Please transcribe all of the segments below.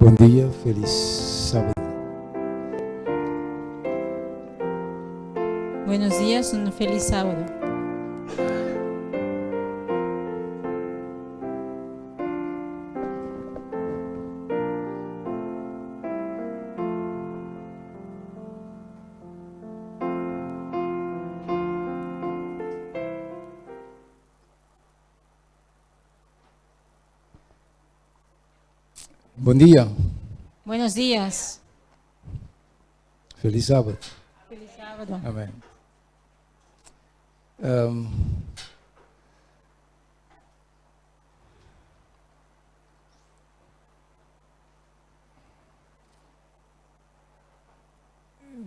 Bon dia, felis sábado. Buenos días, un feliz sábado. Bon dia. Buenos días. Felis sábado. Feliz sábado. Amèn.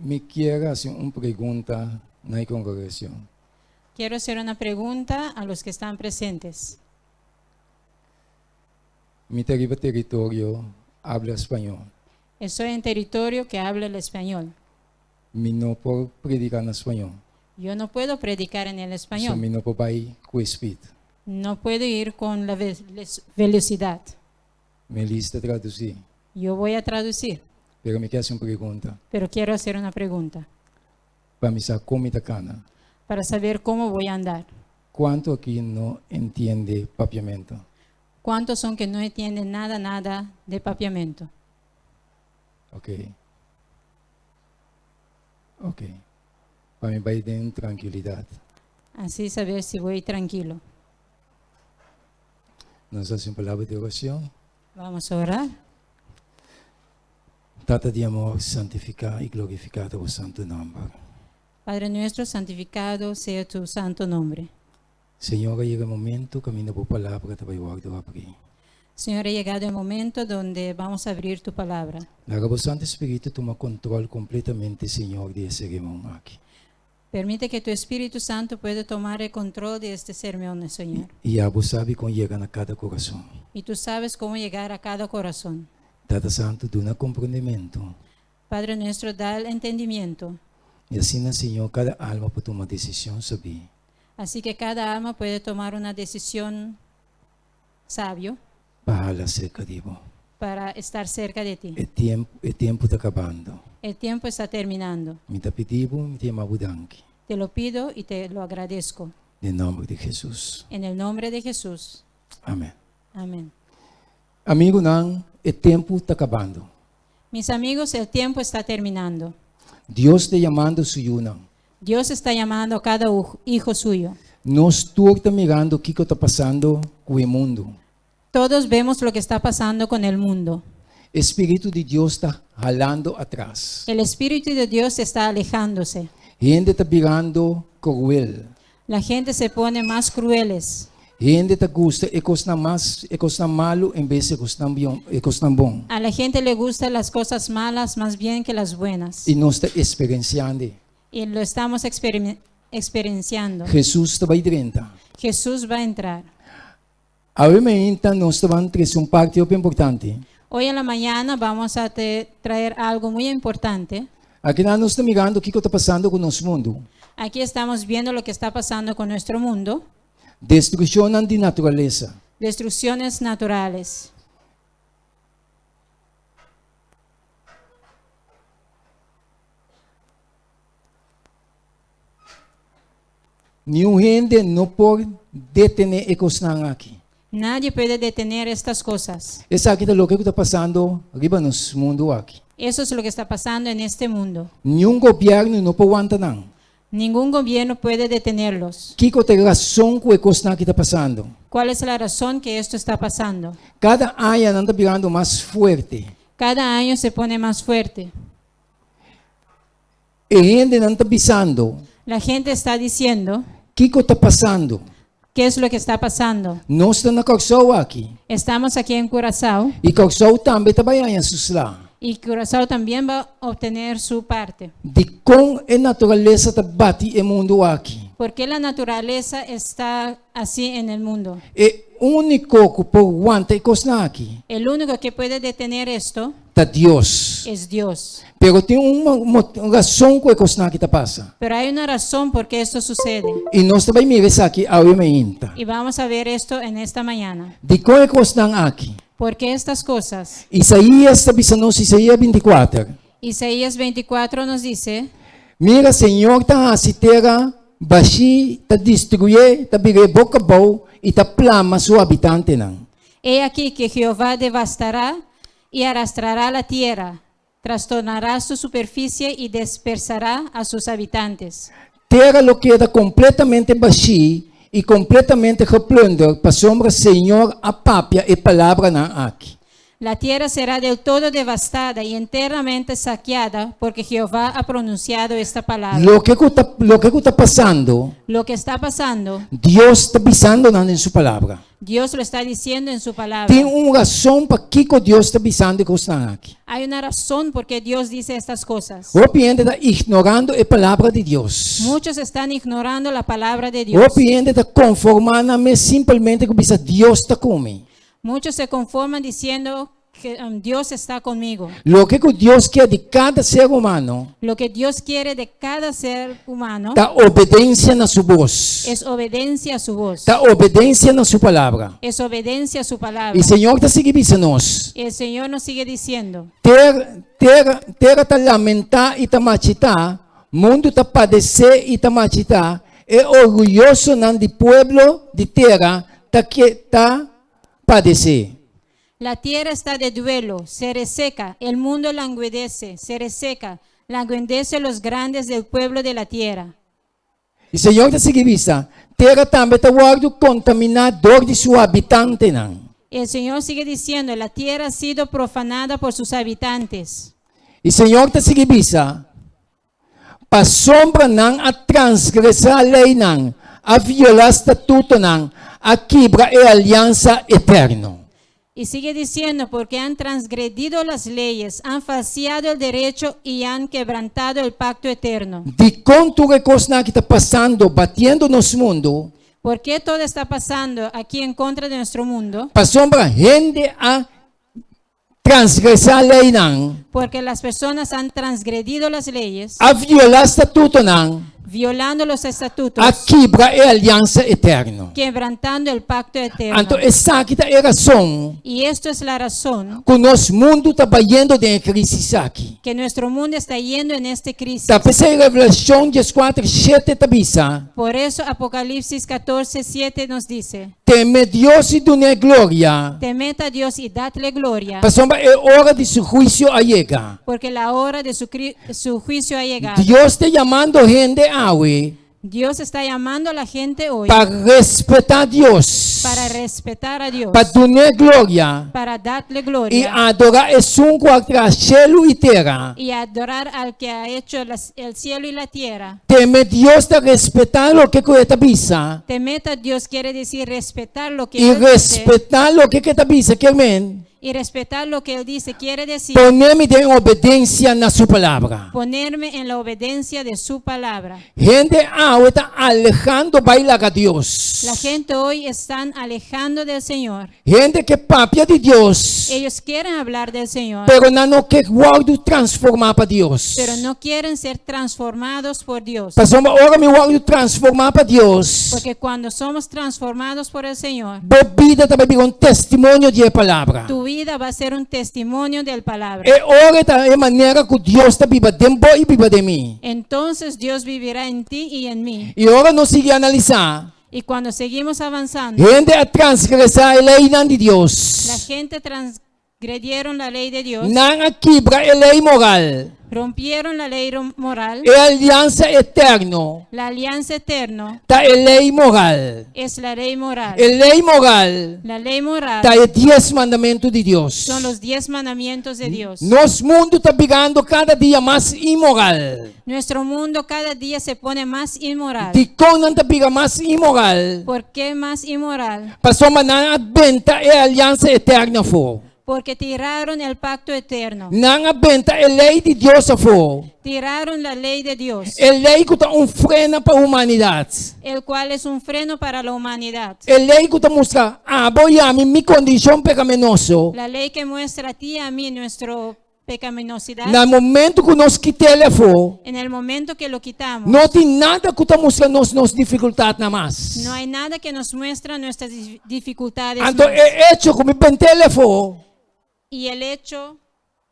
Mi kier hasi un pregunta na e kongregashon. Quiero hacer una pregunta a los que están presentes. Mi ta riba teritorio habla spañó. Estoy en territorio que habla el español. Mi no por prediká na spañó. Yo no puedo predicar en el So español. mi no por bai ku speed. No puedo ir con la velocidad. Melis ta tradusí. Yo voy a traducir, Pero mi ke hasi un pregunta pero quiero hacer una pregunta pa mi sa kon mi ta kana. para saber cómo voy a andar. Kuantu aki no entiende papiamentu? ¿Cuántos son que no entienden nada, nada de papiamento? Ok. Ok. Pa mi bai den trankilidat. Así saber si voy tranquilo. Nos hasi un palabra di oracion. Vamos a orar. Tata di amor, santifica y glorifica ta bo santo nomber. Padre nuestro, santificado sea tu santo nombre. Señor, a yega e momento caminda bo palabra ta bay wordo abri. Señor, ha llegado el momento donde vamos a abrir tu palabra. Laga bo Santo Spiritu tuma control completamente, Señor, di e seremon aki. Permite que tu Espíritu Santo pueda tomar el control de este sermón, Señor. I ya bo sabi kon yega na kada kurason. Y tú sabes cómo llegar a cada corazón. Tata Santu, duna komprondementu. Padre nuestro, da el entendimiento. I asina, Señor, kada alma por tuma desishon sabí. Así que cada alma puede tomar una decisión sabio. Pa hala serka di bo. Para estar cerca de ti. E tempu, e tempu ta kabando. El tiempo está terminando. Mi ta pidi bo, mi ta yama bo danki. Te lo pido y te lo agradezco. Den nomber di Hesus. En el nombre de Jesús. Amen. Amén. Amigunan, e tempu ta kabando. Mis amigos, el tiempo está terminando. Dios ta yamando su yunan. Dios está llamando a cada hijo suyo. Nos tur ta mirando kiko ta pasando ku e mundu. Todos vemos lo que está pasando con el mundo. E spiritu di Dios ta halando atras. El Espíritu de Dios está alejándose. Hende ta birando kruel. La gente se pone más crueles. Hende ta gusta e kosnan mas, e kosnan malu en bes e kosnan bion, e kosnan bon. A la gente le gustan las cosas malas más bien que las buenas. I nos ta eksperensiando. Y lo estamos experienciando. Hesus ta bai drenta. Jesús va a entrar. Awe mainta nos ta ban trese un parti hopi importante. Hoy en la mañana vamos a traer algo muy importante. Akinan nos ta mirando kiko ta pasando ku nos mundu. Aquí estamos viendo lo que está pasando con nuestro mundo. Destrukshonnan di naturalesa. Destrucciones naturales. Niun hende no por detené e kosnan aki. Nadie puede detener estas cosas. Esaki ta loke ku ta pasando riba nos mundu aki. Eso es lo que está pasando en este mundo. Niun gobièrnu no por wanta nan. Ningún gobierno puede detenerlos. Kiko ta e rason ku e kosnan aki ta pasando? Cuál es la razón que esto está pasando? Kada aña nan ta birando mas fuerte. Cada año se pone más fuerte. E hendenan ta bisando. La gente está diciendo. Kiko ta pasando? Qué es lo que está pasando? Nos ta na Kòrsou aki. Estamos aquí en Curazao. I Kòrsou tambe ta bai haña su sla. Y Curazao también va a obtener su parte. Dikon e naturalesa ta bati e mundu aki? Por qué la naturaleza está así en el mundo? E úniko ku por wanta e kosnan aki. El único que puede detener esto. Ta Dios. Es Dios. Pero tin un rason ku e kosnan aki ta pasa. Pero hay una razón por qué esto sucede. I nos ta bai mira esaki awe mainta. Y vamos a ver esto en esta mañana. Dikon e kosnan aki? ¿Por qué estas cosas? Isaías ta bisa nos, Isaías 24. Isaías 24 nos dice, Mira, Señor ta hasi tera bashí, ta destruyé, ta bir'é boka abou i ta plama su habitantenan. He aquí que Jehová devastará y arrastrará la tierra, trastornará su superficie y dispersará a sus habitantes. Tera lo keda kompletamente bashí i kompletamente geplùnder, pasobra Señor a papia e palabranan aki. La tierra será del todo devastada y enteramente saqueada, porque Jehová ha pronunciado esta palabra. Loke ku ta loke ku ta pasando, Lo que está pasando, Dios ta bisando nan den su palabra. Dios lo está diciendo en su palabra. Tin un rason pakiko Dios ta bisando e kosnan aki. Hay una razón por qué Dios dice estas cosas. Hopi hende ta ignorando e palabra di Dios. Muchos están ignorando la palabra de Dios. Hopi hende ta konformá nan mes simpelmente ku bisa Dios ta ku mi. Muchos se conforman diciendo que Dios está conmigo. Loke ku Dios kier di kada ser humano. Lo que Dios quiere de cada ser humano. Ta obedensia na su bos. Es obedencia a su voz. Ta obedensia na su palabra. Es obedencia a su palabra. I Señor ta sigui bisa nos. El Señor nos sigue diciendo. Ter, tera, tera ta lamentá i ta machitá, mundu ta padesé i ta machitá, e orguyosonan di pueblo di tera ta ke ta padesé. La tierra está de duelo, se reseca, el mundo languidece, se reseca, languidece los grandes del pueblo de la tierra. I Señor ta sigui bisa, Tera tambe ta wòrdu kontaminá dor di su habitantenan. El Señor sigue diciendo, La tierra ha sido profanada por sus habitantes. I Señor ta sigui bisa, Pasobra nan a transgresá leinan, a violá statutonan, a kibra e aliansa eterno. Y sigue diciendo, Porque han transgredido las leyes, han falseado el derecho y han quebrantado el pacto eterno. Dikon tur e kosnan aki ta pasando, batiendo nos mundu? ¿Por qué todo está pasando aquí en contra de nuestro mundo? Pasobra hende a transgresá leinan. Porque las personas han transgredido las leyes. A violá statutonan. Violando los estatutos. A kibra e aliansa eterno. Quebrantando el pacto eterno. Anto esaki ta e rason. Y esto es la razón. Ku nos mundu ta bayendo den e krísis aki. Que nuestro mundo está yendo en este crisis. Ta p'esei Revelashon dieskuater shete ta bisa. Por eso Apocalipsis 14, 7 nos dice. Teme Dios i dun'é gloria. Temed a Dios y dadle gloria. Pasobra e ora di su huisio a yega. Porque la hora de su su juicio ha llegado. Dios ta yamando hende awe. Dios está llamando a la gente hoy. Pa respetá Dios. Para respetar a Dios. Pa dun'é gloria. Para dadle gloria. I adorá esun ku a traha shelu i tera. Y adorar al que ha hecho el cielo y la tierra. Teme Dios ta respetá loke ku e ta bisa. Temed a Dios quiere decir respetar lo que I Él dice. respetá loke ku e ta bisa kier men. Y respetar lo que Él dice quiere decir. Pone mi den obedensia na su palabra. Ponerme en la obedencia de su palabra. Hende awe ta alehando bai laga Dios. La gente hoy están alejando del Señor. Hende ke papia di Dios. Ellos quieren hablar del Señor. Pero nan no ke wòrdu transformá pa Dios. Pero no quieren ser transformados por Dios. Pasobra ora mi wòrdu transformá pa Dios. Porque cuando somos transformados por el Señor. Bo bida ta bai bira un testimonio di e palabra. Tu vida va a ser un testimonio del palabra. E ora ta e manera ku Dios ta biba den bo i biba den mi. Entonces Dios vivirá en ti y en mí. I ora nos sigui analisá. Y cuando seguimos avanzando. Hende a transgresá e leinan di Dios. La gente transgredieron la ley de Dios. Nan a kibra e lei moral. Rompieron la ley moral. E aliansa eterno. La alianza eterno. Ta e lei moral. Es la ley moral. E lei moral. La ley moral. Ta e dies mandamentu di Dios. Son los diez mandamientos de Dios. Nos mundu ta birando kada dia mas inmoral. Nuestro mundo cada día se pone más inmoral. Dikon nan ta bira mas inmoral? Por qué más inmoral? Pasobra nan a benta e aliansa eterno afó. Porque tiraron el pacto eterno. Nan a benta e lei di Dios afó. Tiraron la ley de Dios. E lei ku ta un frena pa humanidat. El cual es un freno para la humanidad. E lei ku ta mustra abo i ami mi kondishon pekaminoso. La ley que muestra a ti y a mí nuestro. pecaminosidad, Na momento ku nos kit'é afó, en el momento que lo quitamos, no tin nada ku ta mustra nos nos difikultatnan mas. no hay nada que nos muestra nuestras dificultades Anto más. e echo ku mi bent'é afó, Y el hecho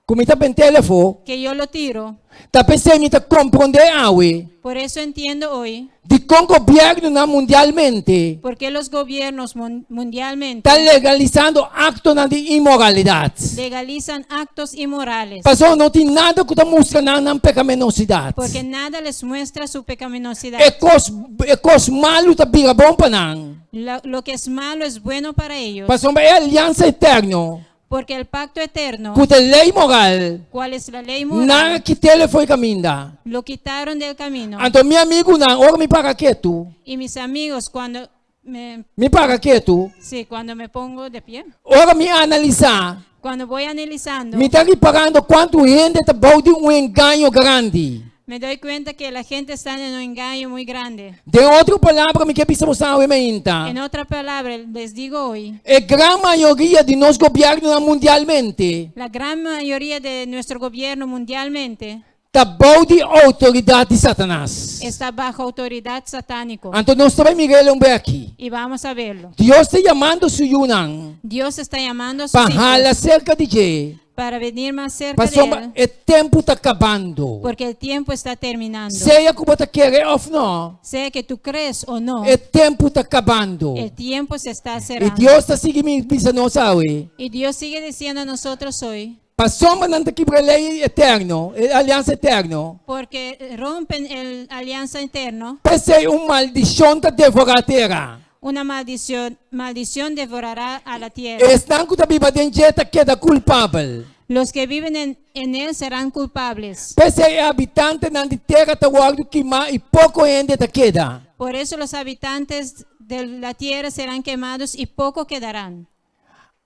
ku mi ta bent'é afó, que yo lo tiro, ta p'esei mi ta komprondé awe por eso entiendo hoy dikon gobièrnunan mundialmente por qué los gobiernos mundialmente ta legalisando aktonan di inmoralidat. legalizan actos inmorales. Pasobra no tin nada ku ta mustra nan nan pekaminosidat. Porque nada les muestra su pecaminosidad. E kos, e kos malu ta bira bon pa nan. Lo que es malo es bueno para ellos. Pasobra e aliansa eterno Porque el pacto eterno, ku ta e lei moral, cual es la ley moral, nan a kit'é fo'i kaminda. lo quitaron del camino. Anto mi amigunan, ora mi para ketu, Y mis amigos, cuando me, mi para ketu, sí, cuando me pongo de pie, ora mi analisá, cuando voy analizando, mi ta riparando kuantu hende ta bou di un engaño grandi. me doy cuenta que la gente está en un engaño muy grande. Den otro palabra, mi ke bisa boso awe mainta. En otra palabra, les digo hoy, E gran mayoria di nos gobièrnunan mundialmente la gran mayoría de nuestro gobierno mundialmente ta bou di outoridat di Satanas. está bajo autoridad satánico. Anto nos ta bai mir'el un beki. Y vamos a verlo. Dios ta yamando su yunan Dios está llamando a sus pa hijos hala serka di dje. para venir más cerca de Pasobra Él, e tempu ta kabando. porque el tiempo está terminando. Sea ku bo ta kere òf no, Sea que tú crees o no, e tempu ta kabando. el tiempo se está I cerrando. Dios ta sigui bisa nos awe. Y Dios sigue diciendo a nosotros hoy, Pasobra nan ta kibra e lei eterno, e aliansa eterno. porque rompen el alianza eterno, P'esei un maldishon ta devorá tera. una maldición, maldición devorará a la tierra. Esnan ku ta biba den dje ta keda kulpabel. Los que viven en él serán culpables. P'esei e habitantenan di tera ta wòrdu kimá i poko hende ta keda. Por eso los habitantes de la tierra serán quemados y poco quedarán.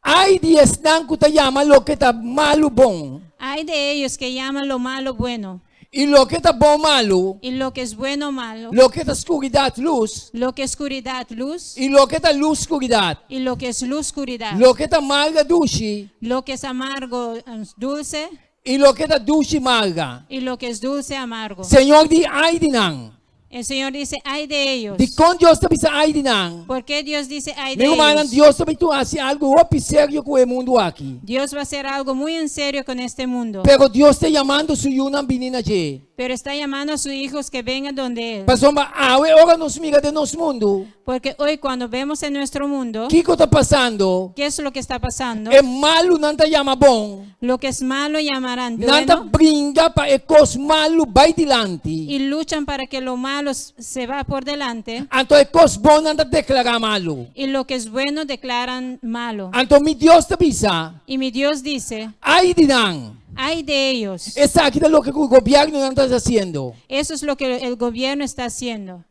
Ai di esnan ku ta yama loke ta malu bon. Ay de ellos que llaman lo malo bueno. I loke ta bon malu. Y lo que es bueno malo. Loke ta skuridat lus. Lo que es oscuridad luz. I loke ta lus skuridat. Y lo que es luz oscuridad. Loke ta marga dushi. Lo que es amargo dulce. I loke ta dushi marga. Y lo que es dulce amargo. Señor di ai di nan. El Señor dice, ay de ellos. Dikon Dios ta bisa ai di nan? ¿Por qué Dios dice ay de Mi rumannan, ellos? Dios ta bin hasi algu hopi serio ku e mundu aki. Dios va a hacer algo muy en serio con este mundo. Pero Dios ta yamando su yunan bini na dje. Pero está llamando a sus hijos que vengan donde Él. Pasobra awe ora nos mira den nos mundu. Porque hoy cuando vemos en nuestro mundo, Kiko ta pasando? ¿qué es lo que está pasando? E malu nan ta yama bon. Lo que es malo llamarán Nan ta bueno bringa pa e kos malu bai dilanti. y luchan para que lo malo se va por delante Anto e kos bon nan ta deklará malu. y lo que es bueno declaran malo. Anto mi Dios ta bisa, Y mi Dios dice, ai di nan. ay de ellos. Esaki ta loke ku gobièrnunan ta hasiendo. Eso es lo que el gobierno está haciendo.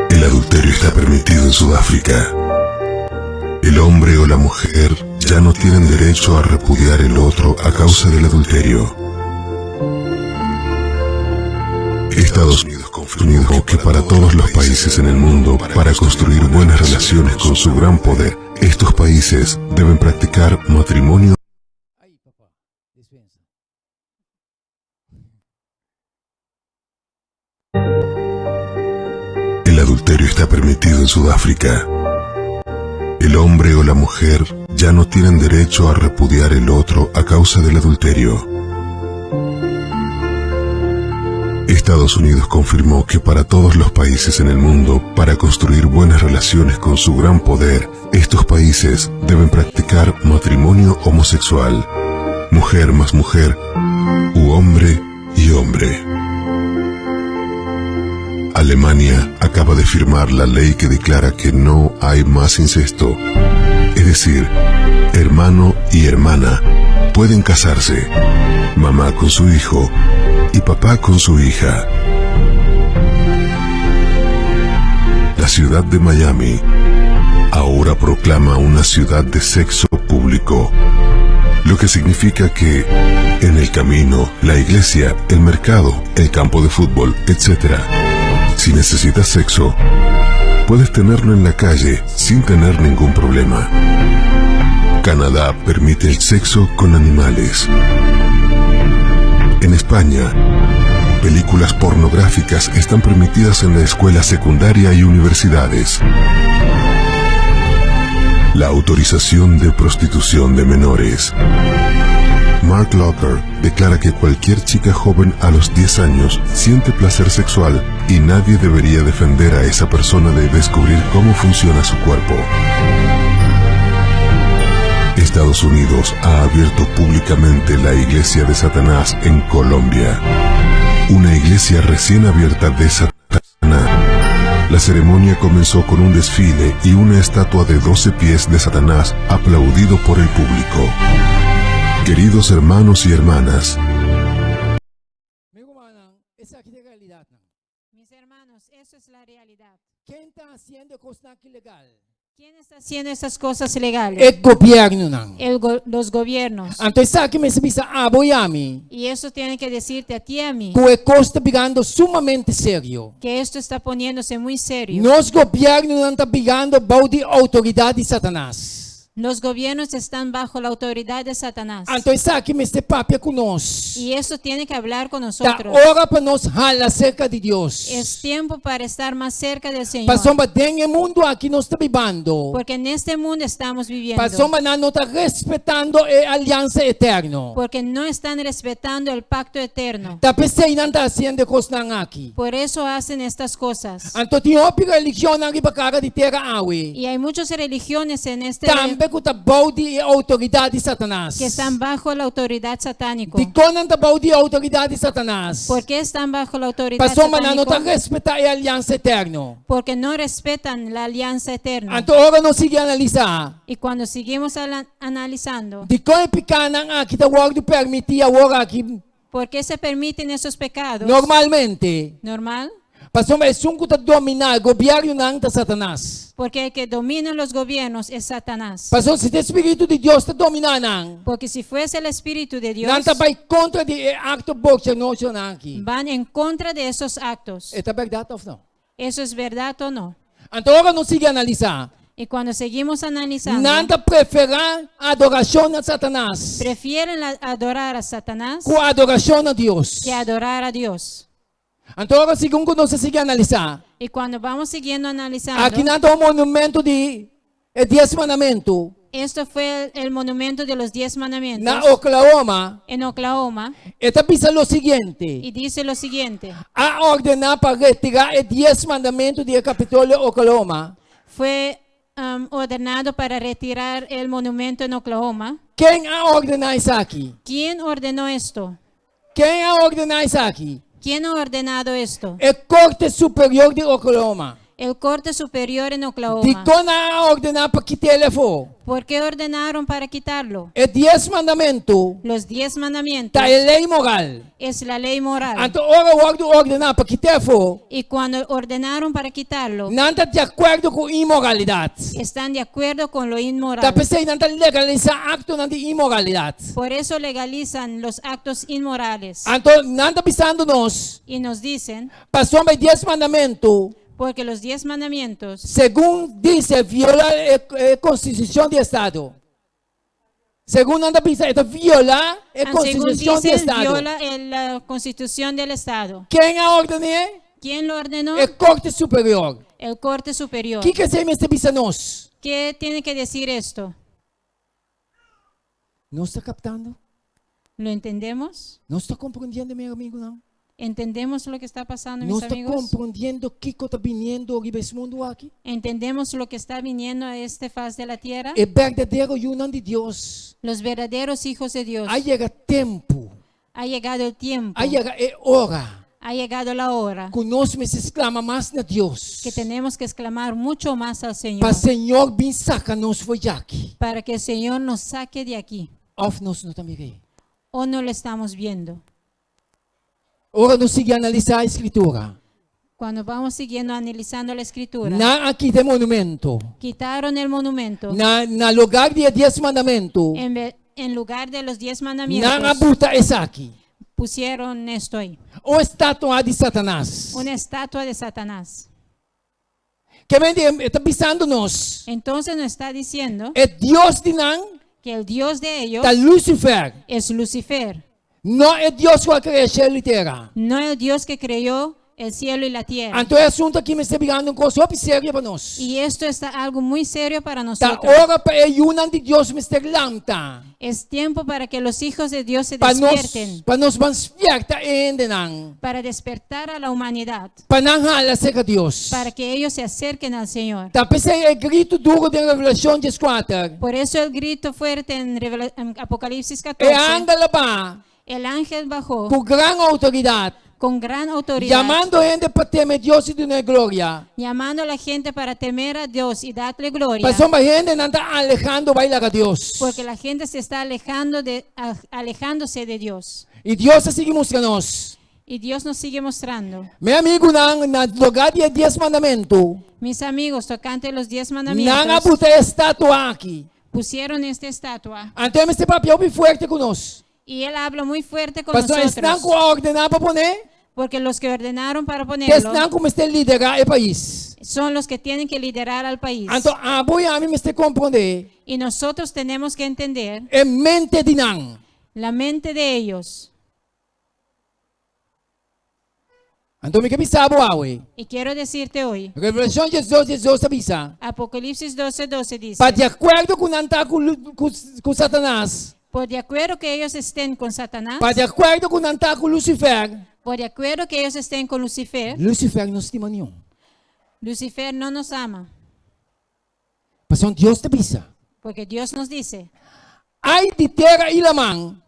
El adulterio está permitido en Sudáfrica. El hombre o la mujer ya no tienen derecho a repudiar el otro a causa del adulterio. Estados Unidos confirmó que para todos los países en el mundo, para construir buenas relaciones con su gran poder, estos países deben practicar matrimonio. Ay, papá, dispensa. El adulterio está permitido en Sudáfrica. El hombre o la mujer ya no tienen derecho a repudiar el otro a causa del adulterio. Estados Unidos confirmó que para todos los países en el mundo, para construir buenas relaciones con su gran poder, estos países deben practicar matrimonio homosexual, mujer más mujer, u hombre y hombre. Alemania acaba de firmar la ley que declara que no hay más incesto. Es decir, hermano y hermana pueden casarse, mamá con su hijo y papá con su hija. La ciudad de Miami ahora proclama una ciudad de sexo público, lo que significa que en el camino, la iglesia, el mercado, el campo de fútbol, etc. Si necesitas sexo, puedes tenerlo en la calle sin tener ningún problema. Canadá permite el sexo con animales. En España, películas pornográficas están permitidas en la escuela secundaria y universidades. La autorización de prostitución de menores. Mark Locker declara que cualquier chica joven a los 10 años siente placer sexual y nadie debería defender a esa persona de descubrir cómo funciona su cuerpo. Estados Unidos ha abierto públicamente la Iglesia de Satanás en Colombia. Una iglesia recién abierta de Satanás. La ceremonia comenzó con un desfile y una estatua de 12 pies de Satanás aplaudido por el público. Queridos hermanos y hermanas, Mi rumannan, esaki ta realidat. Mis hermanos, eso es la realidad. Ken ta hasiendo kosnan ilegal? ¿Quién está haciendo esas cosas legales? E gobièrnunan. Los gobiernos. Anto esaki mester bisa abo i ami. Y eso tiene que decirte a ti y a mí Ku e kos ta birando sumamente serio. Que esto está poniéndose muy serio. Nos gobièrnunan ta birando bou di outoridat di Satanas. Los gobiernos están bajo la autoridad de Satanás. Anto esaki mester papia ku nos. Y eso tiene que hablar con Ta nosotros. ora pa nos hala serka di Dios. Es tiempo para estar más cerca del Señor. Pasobra den e mundu aki nos ta bibando. Porque en este mundo estamos viviendo. Pasobra nan no ta respetando e aliansa eterno. Porque no están respetando el pacto eterno. Ta p'esei nan ta hasiendo e kosnan aki. Por eso hacen estas cosas. Anto tin hopi religionnan riba kara di tera awe. Y hay muchas religiones en este Tambe ku ta bou di e outoridat di Satanas. Que están bajo la autoridad satánico. Dikon nan ta bou di e outoridat di Satanas? ¿Por qué están bajo la autoridad Pasobra nan no ta satánico? respetá e aliansa eterno. Porque no respetan la alianza eterna. Anto ora nos sigui analisá. Y cuando seguimos analizando, Dikon e pikánan aki ta wòrdu permití awor aki ¿por qué se permiten esos pecados? Normalmente. Normal. Pasobra esun ku ta dominá e gobièrnunan ta Satanas. Porque el que domina los gobiernos es Satanás. Pasobra si ta e spiritu di Dios ta dominá nan, Porque si fuese el Espíritu de Dios, nan ta bai kontra di e akto bochornosonan aki. Van en contra de esos actos. E ta bèrdat òf no? ¿Eso es verdad o no? Anto ora nos sigui analisá. Y cuando seguimos analizando, Nan ta preferá adorashon na Satanas prefieren adorar a Satanás ku adorashon na Dios. Que adorar a Dios. Anto ora segun ku nos a sigui analisá, Y cuando vamos siguiendo analizando, aki nan ta un monumento di e Dies Mandamentu esto fue el monumento de los Diez Mandamientos na Oklahoma, en Oklahoma e ta bisa lo siguiente. Y dice lo siguiente. A ordená pa retirá e Dies Mandamentu di e Kapitolio Oklahoma. Fue ordenado para retirar el monumento en Oklahoma. Ken a ordená esaki? ¿Quién ordenó esto? Ken a ordená esaki? ¿Quién ha ordenado esto? E Korte Superior di Oklahoma. El Corte Superior en Oklahoma. Dikon nan a ordená pa kit'é afó? ¿Por qué ordenaron para quitarlo? E Dies Mandamentu Los Diez Mandamientos ta e lei moral. Es la ley moral. Anto ora wòrdu ordená pa kit'é afó, Y cuando ordenaron para quitarlo, nan ta di akuerdo ku inmoralidat. Están de acuerdo con lo inmoral. Ta p'esei nan ta legalisá aktonan di inmoralidat. Por eso legalizan los actos inmorales. Anto nan ta bisando nos, Y nos dicen, pasobra e Dies Mandamentu, porque los Diez Mandamientos, segun dice, viola e, e konstitushon di estado. Segun nan ta bisa, e ta violá e ah, según konstitushon di dicen, estado. Viola la constitución del Estado. Ken a orden'é? ¿Quién lo ordenó? E Korte Superior. El Corte Superior. Kiko esei mester bisa nos? ¿Qué tiene que decir esto? Nos ta kaptando? ¿Lo entendemos? Nos ta komprondiendo, mi amigunan? ¿Entendemos lo que está pasando, Nos mis ta amigos? komprondiendo kiko ta biniendo riba es mundu aki? ¿Entendemos lo que está viniendo a este faz de la tierra? E berdadero yunan di Dios. Los verdaderos hijos de Dios. A yega tempu. Ha llegado el tiempo. A yega e ora. Ha llegado la hora Ku nos mester sklama mas na Dios. Que tenemos que exclamar mucho más al Señor. Pa Señor bin saka nos for di aki. Para que el Señor nos saque de aquí. Òf nos no ta mir'é. O no lo estamos viendo. Ora nos sigui analisá e Skritura. Cuando vamos siguiendo analizando la escritura, Nan a kita e monumento. Quitaron el monumento. Na lugá di e Dies Mandamentu, En lugar de los diez nan a mandamientos, buta esaki. Pusieron esto ahí. Un estatua di Satanas. Una estatua de Satanás. Ke men e ta bisando nos, Entonces nos está diciendo e Dios di nan que el Dios de ellos ta Lucifer. Es Lucifer, No e Dios ku a krea shelu i tera. No el Dios que creó el cielo y la tierra. Anto e asuntu aki mester birando un kos hopi serio pa nos. Y esto está algo muy serio para Ta nosotros. ora pa e yunan di Dios mester lanta. Es tiempo para que los hijos de Dios se Pa nos, despierten, pa nos ban spierta e hendenan. Para despertar a la humanidad, Pa nan hala serka Dios. Para que ellos se acerquen al Señor. Ta p'esei e gritu duru den Revelashon dieskuater. Por eso el grito fuerte en Apocalipsis E 14, angel a baha el ángel bajó ku gran outoridat, con gran autoridad, yamando hende pa teme Dios i dun'é gloria. Llamando a la gente para temer a Dios y darle gloria. Pasobra hendenan ta alehando bai laga Dios. Porque la gente se está alejándose de Dios. I Dios a sigui mustra nos. Y Dios nos sigue mostrando. Mi amigunan, na lugá di e Dies Mandamentu, Mis amigos, tocante los diez nan a mandamientos, buta e estatua aki. Pusieron esta estatua. Anto e mester papia hopi fuerte ku nos. Y él habla muy fuerte con Pasobra esnan nosotros. ku a ordená pa pone, Porque los que ordenaron para ta ponerlo esnan ku mester liderá e pais. Son los que tienen que liderar al país. Anto abo i ami mester komprondé Y nosotros tenemos que entender e mente di nan. La mente de ellos. Anto mi ke bisa bo awe. Y quiero decirte hoy, Revelashon 12, 12 ta bisa. Apocalipsis 12, 12 dice, Pa di akuerdo ku nan ta ku, ku, ku Satanas, por de acuerdo que ellos estén con Satanás, pa di akuerdo ku nan ta ku Lucifer, por de acuerdo que ellos estén con Lucifer, Lucifer no stima niun. Lucifer no nos ama. Pasobra Dios ta bisa. Porque Dios nos dice, Ai di tera i laman,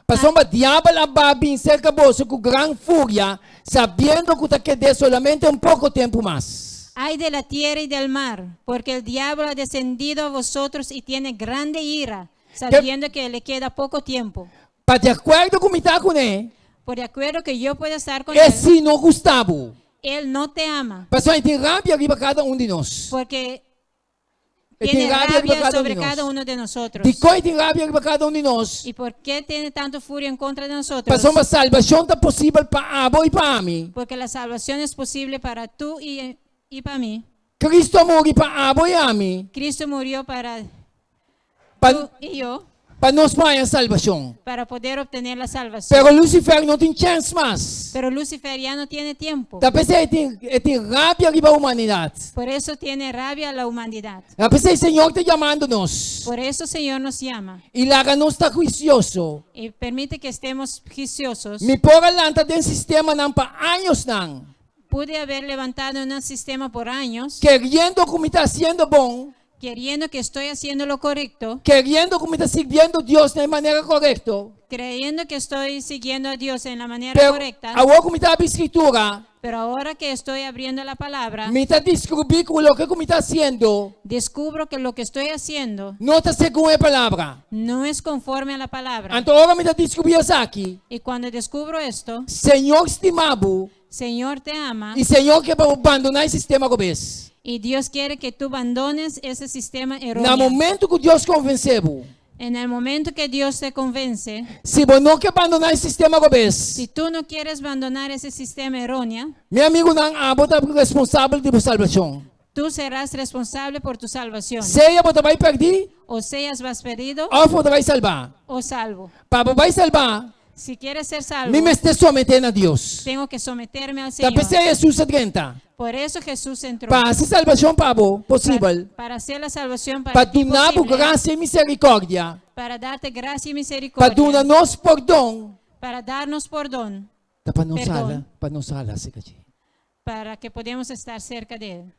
pasobra diabel a baha bin serka boso ku gran furia, sabiendo ku ta ked'é solamente un poko tempu mas. Ay de la tierra y del mar, porque el diablo ha descendido a vosotros y tiene grande ira, sabiendo que le queda poco tiempo. Pa di akuerdo ku mi ta kuné, Por de acuerdo que yo pueda estar con e él, si no gusta bo. Él no te ama. Pasobra e tin rabia riba kada un di nos. Porque E tin tiene rabia riba rabia kada un sobre di nos. cada uno de nosotros. Dikon e tin rabia riba kada un di nos? ¿Y por qué tiene tanto furia en contra de nosotros? Pasobra salbashon ta posibel pa abo i pa ami. Porque la salvación es posible para tú y para mí. Kristu a muri pa abo i ami. Cristo murió para Pa, tú y yo pa nos haña salbashon. Para poder obtener la salvación. Pero Lucifer no tin chèns mas. Pero Lucifer ya no tiene tiempo. Ta p'esei e tin, e tin rabia riba humanidat. Por eso tiene rabia a la humanidad. Ta p'esei Señor ta yamando nos. Por eso Señor nos llama. I laga nos ta huisioso. Y permite que estemos juiciosos. Mi por a lanta den sistemanan pa añosnan. Pude haber levantado un sistema por años, Keriendo ku mi ta hasiendo bon. Queriendo que estoy haciendo lo correcto, Keriendo ku mi ta sirbiendo Dios na e manera korekto. Creyendo que estoy siguiendo a Dios en la manera Pero correcta, awor ku mi ta habri Skritura, pero ahora que estoy abriendo la palabra, mi ta deskubrí ku loke ku mi ta hasiendo descubro que lo que estoy haciendo no ta segun e palabra. No es conforme a la palabra. Anto ora mi ta deskubrí esaki, Y cuando descubro esto, Señor stima bo Señor te ama i Señor ke pa bo bandoná e sistema robes. Y Dios quiere que tú abandones ese sistema Na erróneo. momento ku Dios konvensé bo, En el momento que Dios te convence, si bo no ke bandoná e sistema robes, si tú no quieres abandonar ese sistema erróneo, mi amigunan, abo ta responsabel di bo salbashon. Tú serás responsable por tu salvación. Sea bo ta bai pèrdí O seas vas perdido òf bo ta bai salbá. O salvo. Pa bo bai salbá, Si quieres ser salvo, mi mester someté na Dios. Tengo que someterme al Ta Señor. p'esei Hesus a drenta. Por eso Jesús entró. Pa hasi salbashon pa bo posibel. Para hacer la salvación para Pa ti duna bo posible, grasia i miserikòrdia. Para darte gracia y Pa misericordia. duna nos pordon. Para darnos perdón. Ta pa nos Perdón. hala, pa nos hala serka dje. Para que podamos estar cerca de Él.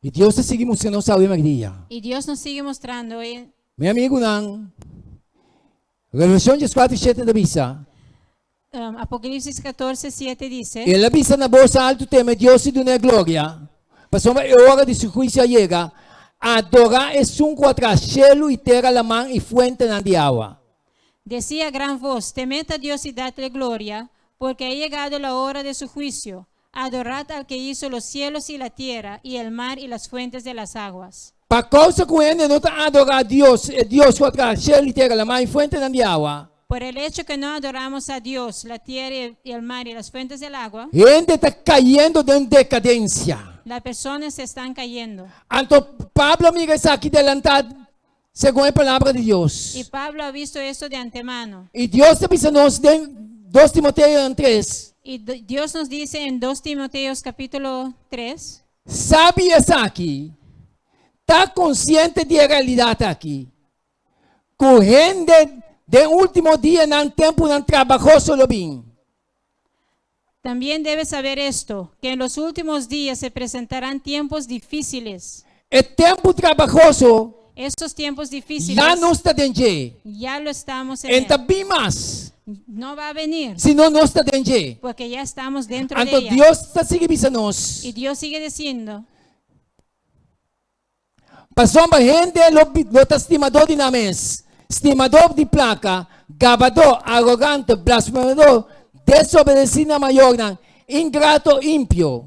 I Dios ta sigui mustra nos awe mèrdia. Y Dios nos sigue mostrando hoy. Mi amigunan, Revelashon dieskuater shete ta bisa. Apocalipsis 14, 7 dice. El a bisa na bos altu teme Dios i dun'é gloria, pasobra e ora di su huisio a yega. Adorá esun ku a traha shelu i tera, laman i fuentenan di awa. Decía a gran voz, temed a Dios y dadle gloria, Porque ha llegado la hora de su juicio. Adorad al que hizo los cielos y la tierra, y el mar y las fuentes de las aguas. Pa kousa ku hende no ta adorá Dios, e Dios ku a traha shelu i tera, lamá i fuentenan di awa. Por el hecho que no adoramos a Dios, la tierra y el mar y las fuentes del agua. Hende ta kayendo den dekadensia. Las personas se están cayendo. Anto Pablo a mira esaki delantá segun e Palabra di Dios. Y Pablo ha visto esto de antemano. I Dios ta bisa nos den Dos Timoteonan tres. Y Dios nos dice en Dos Timoteos capítulo tres. Sabi esaki, ta konsiente di e realidat aki, ku hende den último dianan tempunan trabahoso lo bin. También debes saber esto, que en los últimos días se presentarán tiempos difíciles. E tempu trabahoso Estos tiempos difíciles ya nos ta den dje. ya lo estamos en E él. ta bin mas, No va a venir, sino nos ta den dje. porque ya estamos dentro de Anto ella. Dios ta sigui bisa nos. Y Dios sigue diciendo. Pasobra hende lo lo ta stimadó di nan mes, stimadó di plaka, gabadó, arogante, blasfemadó, desobedesí na mayornan, ingrato, impio.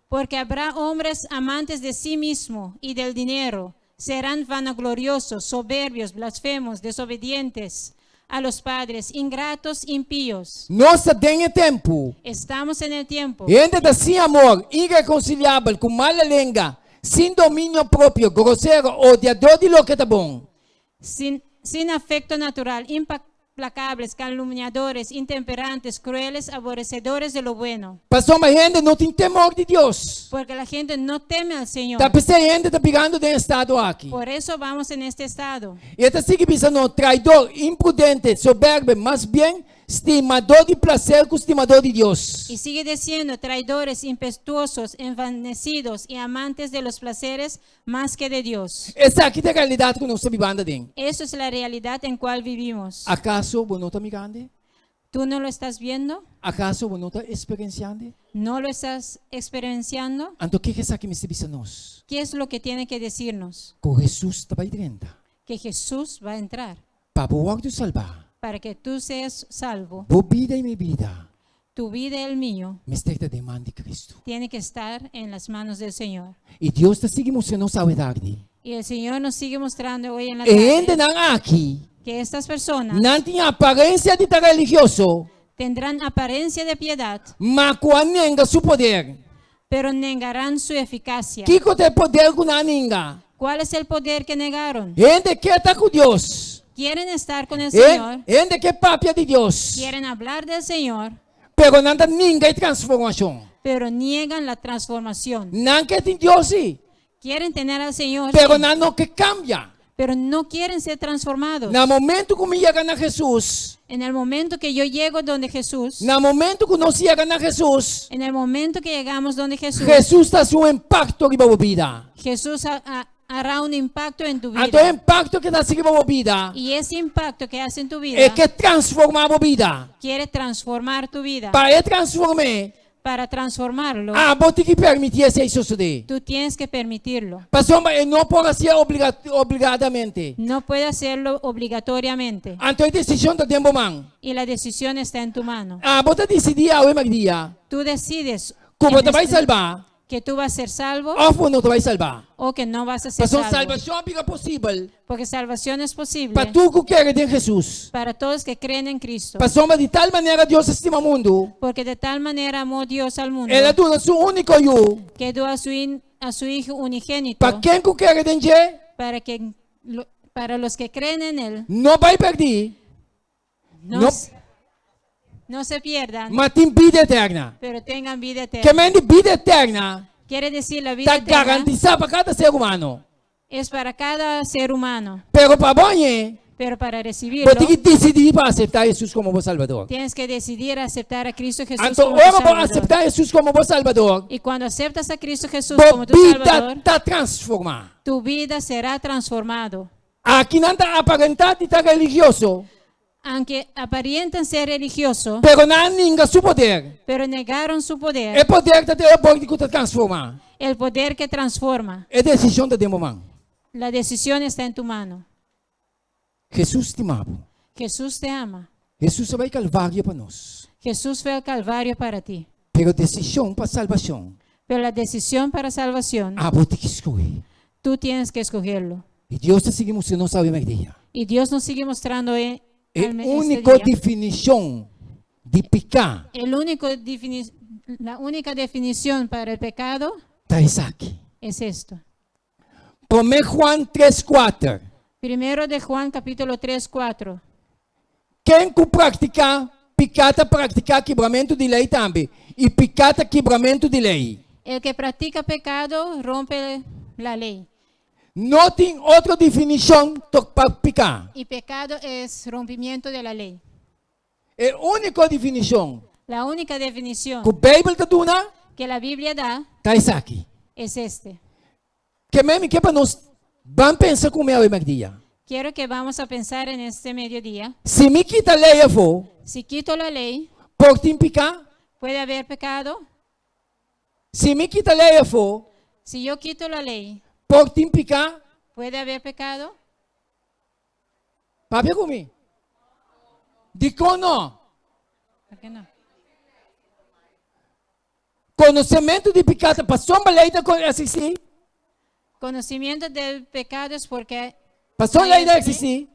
Porque habrá hombres amantes de sí mismo y del dinero, serán vanagloriosos, soberbios, blasfemos, desobedientes a los padres, ingratos, impíos. Nos ta den e tempu. Estamos en el tiempo. Hende ta sin amor, irreconciliabel, ku mala lenga, sin dominio propio, grosero, odiadó di loke ta bon. Sin, sin afecto natural, implacables, calumniadores, intemperantes, crueles, aborrecedores de lo bueno. Pasobra hende no tin temor di Dios. Porque la gente no teme al Señor. Ta p'esei hende ta birando den e estado aki. Por eso vamos en este estado. I e ta sigui bisa no, traidor, imprudente, soberbe, mas bien stimadó di placer ku stimadó di Dios. Y sigue diciendo, traidores, impetuosos, envanecidos y amantes de los placeres más que de Dios. Esaki ta e realidat ku nos ta bibando aden. Eso es la realidad en cual vivimos. Akaso bo no ta mirando? ¿Tú no lo estás viendo? Akaso bo no ta eksperensiando? ¿No lo estás experienciando? Anto kiko esaki mester bisa nos? ¿Qué es lo que tiene que decirnos? Ku Hesus ta bai drenta. Que Jesús va a entrar. Pa bo wòrdu salbá. Para que tú seas salvo. Bo bida i mi bida. Tu vida y el mío. Mester ta den man di Cristo. Tiene que estar en las manos del Señor. I Dios ta sigui mustra nos awe tardi. Y el Señor nos sigue mostrando hoy en la E tarde. hendenan aki. Que estas personas. Nan tin aparensia di ta religioso. Tendrán apariencia de piedad. Ma ku a nenga su poder. Pero negarán su eficacia. Kiko ta e poder ku nan a ninga? Cuál es el poder que negaron? Hende ke ta ku Dios. Quieren estar con el Señor. Hende ke papia di Dios. Quieren hablar del Señor. Pero nan ta ninga e transformashon. Pero niegan la transformación. Nan ke tin Dios si. Quieren tener al Señor. Pero nan no ke kambia. Pero no quieren ser transformados. Na momento ku mi yega na Hesus. En el momento que yo llego donde Jesús. Na momento ku nos yega na Hesus. En el momento que llegamos donde Jesús. Hesus ta hasi un impakto riba bo bida. Jesús hará un impacto en tu vida. Anto e impakto ke ta hasi riba bo bida. Y ese impacto que hace en tu vida. E ke transformá bo bida. Quiere transformar tu vida. Pa e transform'é. Para transformarlo. Abo tin ki permití esei sosodé. Tú tienes que permitirlo. Pasobra e no por hasié obligadamente. No puede hacerlo obligatoriamente. Anto e desishon ta den bo man. Y la decisión está en tu mano. Abo ta disidí awe merdia. Tú decides. Ku bo ta bai salbá. Que tú vas a ser salvo. Òf bo no ta bai salbá. O que no vas a ser Pasobra salvo. salbashon a bira posibel. Porque salvación es posible. Pa tur ku kere den Hesus. Para todos que creen en Cristo. Pasobra di tal manera Dios a stima mundu. Porque de tal manera amó Dios al mundo. El a duna su úniko Yu. Que dio a su a su Hijo unigénito. Pa ken ku kere den dje. Para que para los que creen en él. No bai pèrdí. No, no se pierdan. Ma tin bida eterna. Pero tengan vida eterna. Ke men di bida eterna. Quiere decir la vida Ta eterna. garantisá pa kada ser humano. Es para cada ser humano. Pero pa bo hañ'é. Pero para recibirlo. Bo tin ki disidí pa aseptá Hesus komo bo Salbador. Tienes que decidir aceptar a Cristo Jesús Anto como tu ora bo Salvador. aseptá Hesus komo bo Salbador. Y cuando aceptas a Cristo Jesús Bo como tu bida Salvador. ta transformá. Tu vida será transformado. Aki nan ta aparentá di ta religioso. Aunque aparentan ser religioso. Pero nan a ninga su poder. Pero negaron su poder. E poder ta den e bòrdi ku ta transformá. El poder que transforma. E desishon ta den bo man. La decisión está en tu mano. Hesus stima bo. Jesús te ama. Hesus a bai Kalvario pa nos. Jesús fue al Calvario para ti. Pero desishon pa salbashon. Pero la decisión para salvación, Abo tin ku skohe. tú tienes que escogerlo. I Dios ta sigui mustra nos awe mèrdia. Y Dios nos sigue mostrando hoy, E al me- este úniko día. definishon di piká El único defini- la única definición para el pecado ta esaki. es esto. Promé Juan 3, 4. Primero de Juan capítulo 3, 4. Ken ku praktiká piká ta praktiká kibramentu di lei tambe, i piká ta kibramentu di lei. El que practica pecado rompe la ley. No tin otro definishon tok pa piká. Y pecado es rompimiento de la ley. E úniko definishon La única definición ku Beibel ta duna que la Biblia da ta esaki. es este. Ke men mi ke pa nos ban pensa ku mi awe mèrdia. Quiero que vamos a pensar en este mediodía. Si mi kita lei afó, Si quito la ley, por tin piká? ¿puede haber pecado? Si mi kita lei afó, Si yo quito la ley, por tin piká? ¿puede haber pecado? Papia ku mi. Dikon no? ¿Por qué no? Konosementu di piká ta pasobra lei ta eksistí? Conocimiento del pecado es porque, Pasobra lei ta eksistí?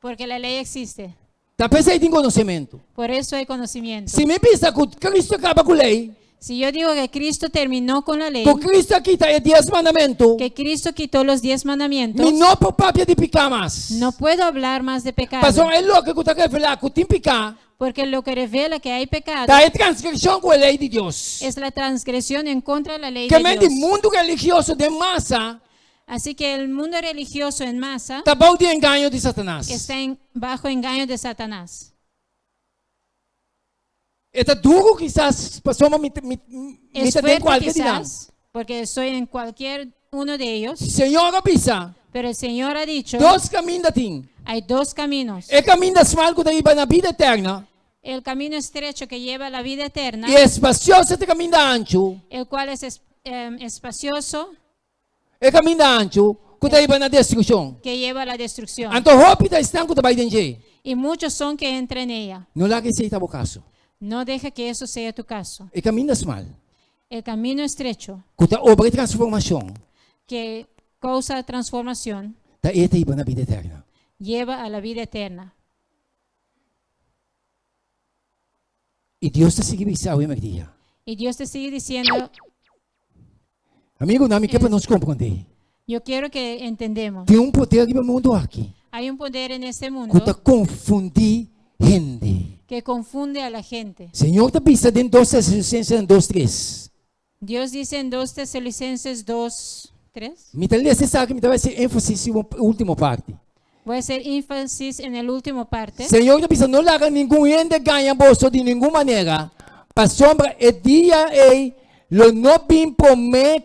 porque la ley existe. Ta p'esei tin konosementu. Por eso hay conocimiento. Si mi bisa ku Kristu a kaba ku lei, Si yo digo que Cristo terminó con la ley, ku Kristu a kita e dies mandamentu, que Cristo quitó los diez mandamientos, mi no por papia di piká mas. no puedo hablar más de pecado. Pasobra e loke ku ta revelá ku tin piká Porque lo que revela que hay pecado ta e transgreshon ku e lei di Dios. es la transgresión en contra de la ley Ke de men di Dios. mundu religioso den masa Así que el mundo religioso en masa ta bou di engaño di Satanas. está en- bajo engaño de Satanás. E ta duru kisas pasobra mi mi mi Es ta den fuerte kualke di nan. quizás, porque estoy en cualquier uno de ellos, Señor a bisa, pero el Señor ha dicho, dos kaminda tin. hay dos caminos. E kaminda smal ku ta hiba na bida eterna El camino estrecho que lleva a la vida eterna, i e spasioso ta e kaminda anchu. el cual es, es- em, espacioso, E kaminda anchu ku ta hiba na destrukshon. que lleva a la destrucción. Anto hopi ta esnan ku ta bai den dje. Y muchos son que entran en ella. No laga esei ta bo kaso. No deja que eso sea tu caso. E kaminda smal El camino estrecho ku ta obra e transformashon que causa transformación ta e ta hiba na bida eterna. lleva a la vida eterna. I Dios ta sigui bisa awe merdia. Y Dios te sigue diciendo, Amigunan, mi ke pa nos komprondé. yo quiero que entendemos. Tin un poder riba e mundu aki Hay un poder en este ku mundo ta konfundí hende. que confunde a la gente. Señor ta bisa den 2 Tesalonicensenan 2, 3. Dios dice en 2 Tesalonicenses 2, 3. Mi ta lesa esaki, mi ta bai hasi énfasis riba e último parti. Voy a hacer énfasis en el último parte. Señor ta bisa, No laga ningun hende gaña boso di ningun manera, pasobra e dia ei lo no bin promé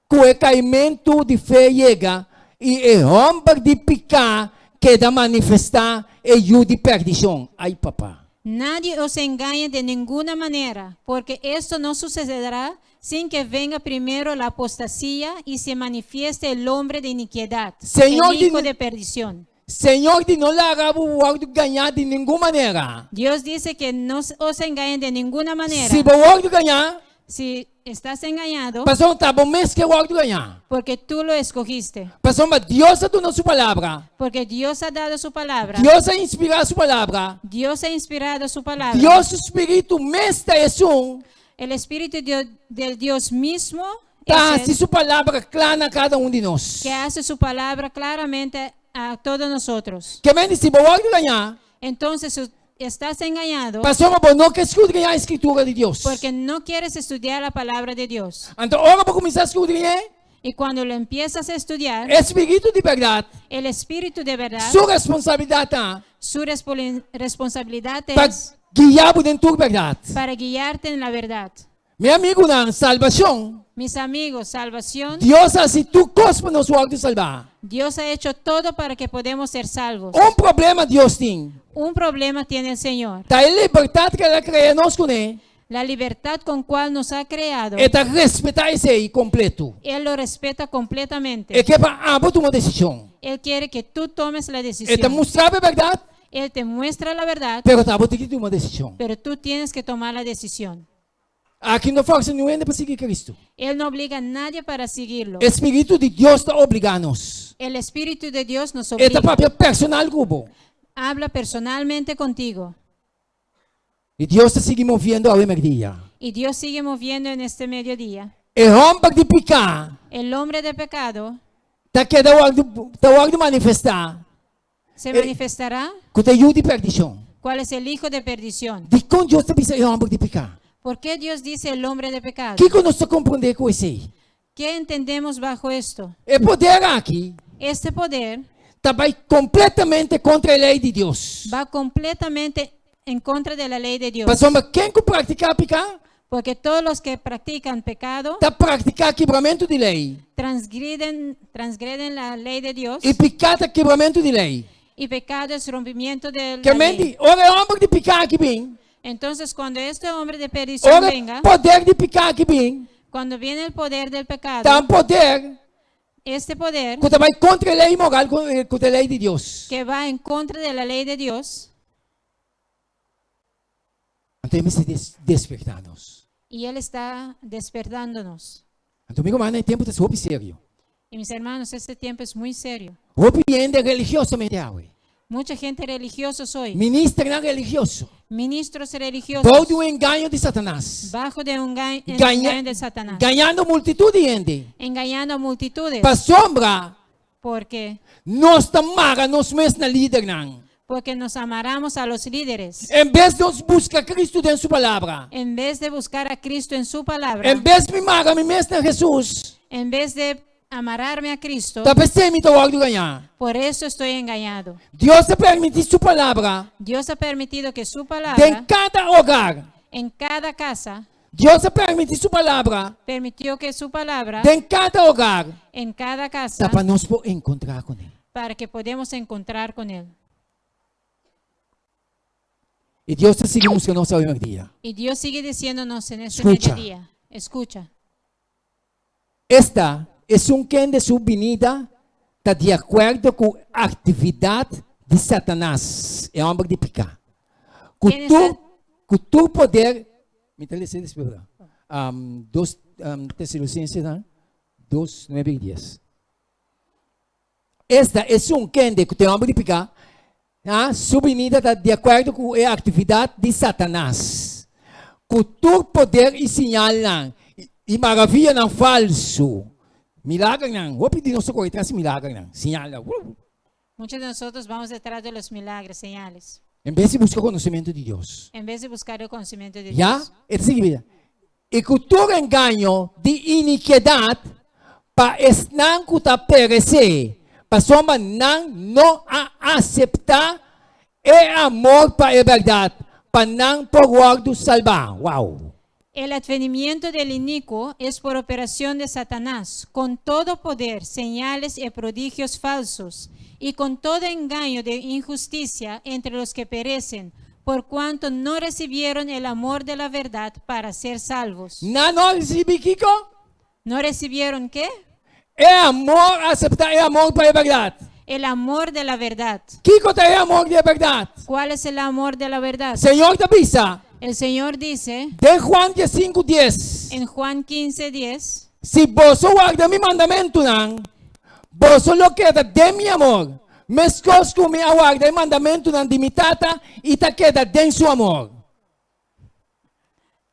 ku e kaimentu di fe yega i e hòmber di piká keda manifestá, e yu di pèrdishon. Ai papa! Nadie os engañe de ninguna manera, porque esto no sucederá sin que venga primero la apostasía y se manifieste el hombre de iniquidad, Señor, el hijo di- de perdición. Señor di no laga bo wòrdu gañá di ningun manera. Dios dice que no os engañen de ninguna manera. Si bo wòrdu gañá, Si estás engañado, pasobra ta bo mes ke wòrdu gañá. porque tú lo escogiste, Pasobra Dios a duna su palabra. porque Dios ha dado su palabra. Dios a inspirá su palabra. Dios ha inspirado su palabra. Dios su spiritu mes ta esun El Espíritu del Dios mismo ta es hasi el su palabra kla na kada un di nos. que hace su palabra claramente a todos nosotros. Ke men di si bo wòrdu gañá, Entonces, si estás engañado pasobra bo no ke skudriñá e Skritura di Dios. porque no quieres estudiar la palabra de Dios. Anto ora bo kuminsá skudriñ'é, Y cuando lo empiezas a estudiar, e Spiritu di bèrdat, el Espíritu de verdad, su responsabilidat ta su responsabilidad pa es guia bo den tur bèrdat. para guiarte en la verdad. Mi amigunan, salbashon. Mis amigos, salvación. Dios a hasi tur kos pa nos wòrdu salbá. Dios ha hecho todo para que podemos ser salvos. Un problema Dios tin. Un problema tiene el Señor. Ta e libertat ku el a krea nos kuné. La libertad con cual nos ha creado, E ta respetá esei kompleto. Él lo respeta completamente. E ke pa abo tuma desishon. Él quiere que tú tomes la E ta decisión. mustra bo e bèrdat. Él te muestra la verdad, Pero ta abo tin ku tuma desishon. Pero tú tienes que tomar la decisión. Aki no forsa niun hende pa sigui Kristu. Él no obliga a nadie para seguirlo. E Spiritu di Dios ta obligá nos. El Espíritu de Dios nos E ta obliga. papia personal ku bo. Habla personalmente contigo. I Dios ta sigui moviendo awe merdia. Y Dios sigue moviendo en este mediodía. E hòmber di piká El hombre de pecado ta keda wòrdu ta wòrdu manifestá se manifestará. Ku ta e yu di perdishon. ¿Cuál es el hijo de perdición? Dikon Dios ta bisa e hòmber di piká? ¿Por qué Dios dice el hombre de pecado? Kiko nos ta komprondé ku esei? ¿Qué entendemos bajo esto? E poder aki Este poder ta bai kompletamente kontra e lei di Dios. Va completamente en contra de la ley de Dios. Pasobra ken ku praktiká piká Porque todos los que practican pecado ta praktiká kibramentu di lei. transgreden la ley de Dios. I piká ta kibramentu di lei. Y pecado es rompimiento de la Ke men ley. di, ora e hòmber di piká aki bin, Entonces, cuando este hombre de perdición ora venga, poder di piká aki bin, cuando viene el poder del pecado, ta un poder este poder ku ta bai kontra e lei moral ku ta e lei di Dios. Que va en contra de la ley de Dios. Anto e mester despertá nos. Y Él está despertándonos. Anto mi rumannan, e tempu ta hopi serio. Y mis hermanos, este tiempo es muy serio. Hopi hende religiosamente awe. Mucha gente religiosos hoy. Ministernan religioso. Ministros religiosos. Bou di un engaño di Satanas. Bajo de un Gaña, engaño de Satanás. gañando multitut di hende. Engañando a multitudes. Pasobra Porque nos ta mara nos mes na lidernan. Porque nos amarramos a los líderes. En bes di nos buska Kristu den su Palabra. En vez de buscar a Cristo en su palabra. En bes mi mara mi mes na Hesus. En vez de amarrarme a Cristo. Ta p'esei mi ta wòrdu gañá. Por eso estoy engañado. Dios a permití su Palabra. Dios ha permitido que su palabra. Den kada hogar. En cada casa. Dios a permití su Palabra. Permitió que su palabra. Den kada hogar. En cada casa. Ta pa nos por enkontrá kuné. Para que podemos encontrar con Él. I Dios ta sigui mustra nos awe merdia. Y Dios sigue diciéndonos en este Escucha. mediodía. Escucha. Esta, esun kende su binida ta di akuerdo ku aktividat di Satanas, e hòmber di piká, ku Ken tur esta- ku tur poder, mi ta lesa despues, dos Tesalonicensenan dos, nuebe i dies. Esta esun kende ku ta e hòmber di piká, a su binida ta di akuerdo ku e aktividat di Satanas, ku tur poder i siñalnan i maravianan falsu, milagernan. Hopi di nos ta kore tras di milagernan, siñalnan. Wou! Muchos de nosotros vamos detrás de los milagros, señales. En bes di buska konosementu di Dios. En vez de buscar el conocimiento de Ya, Dios. e ta sigui bisa, I ku tur engaño di inikedat pa esnan ku ta peresé, pasobra nan no a aseptá e amor pa e bèrdat, pa nan por wòrdu salbá. Wow! El advenimiento del inicuo es por operación de Satanás, con todo poder, señales y prodigios falsos, y con todo engaño de injusticia entre los que perecen, por cuanto no recibieron el amor de la verdad para ser salvos. Nan no a risibí kiko? ¿No recibieron qué? E amor, aseptá e amor pa e bèrdat. El amor de la verdad. Kiko ta e amor di e bèrdat? ¿Cuál es el amor de la verdad? Señor ta bisa. El Señor dice. Den Juan diesinku dies. En Juan 15, 10. Si boso warda mi mandamentunan, boso lo keda den mi amor, meskos ku mi a warda e mandamentunan di mi Tata i ta keda den su amor.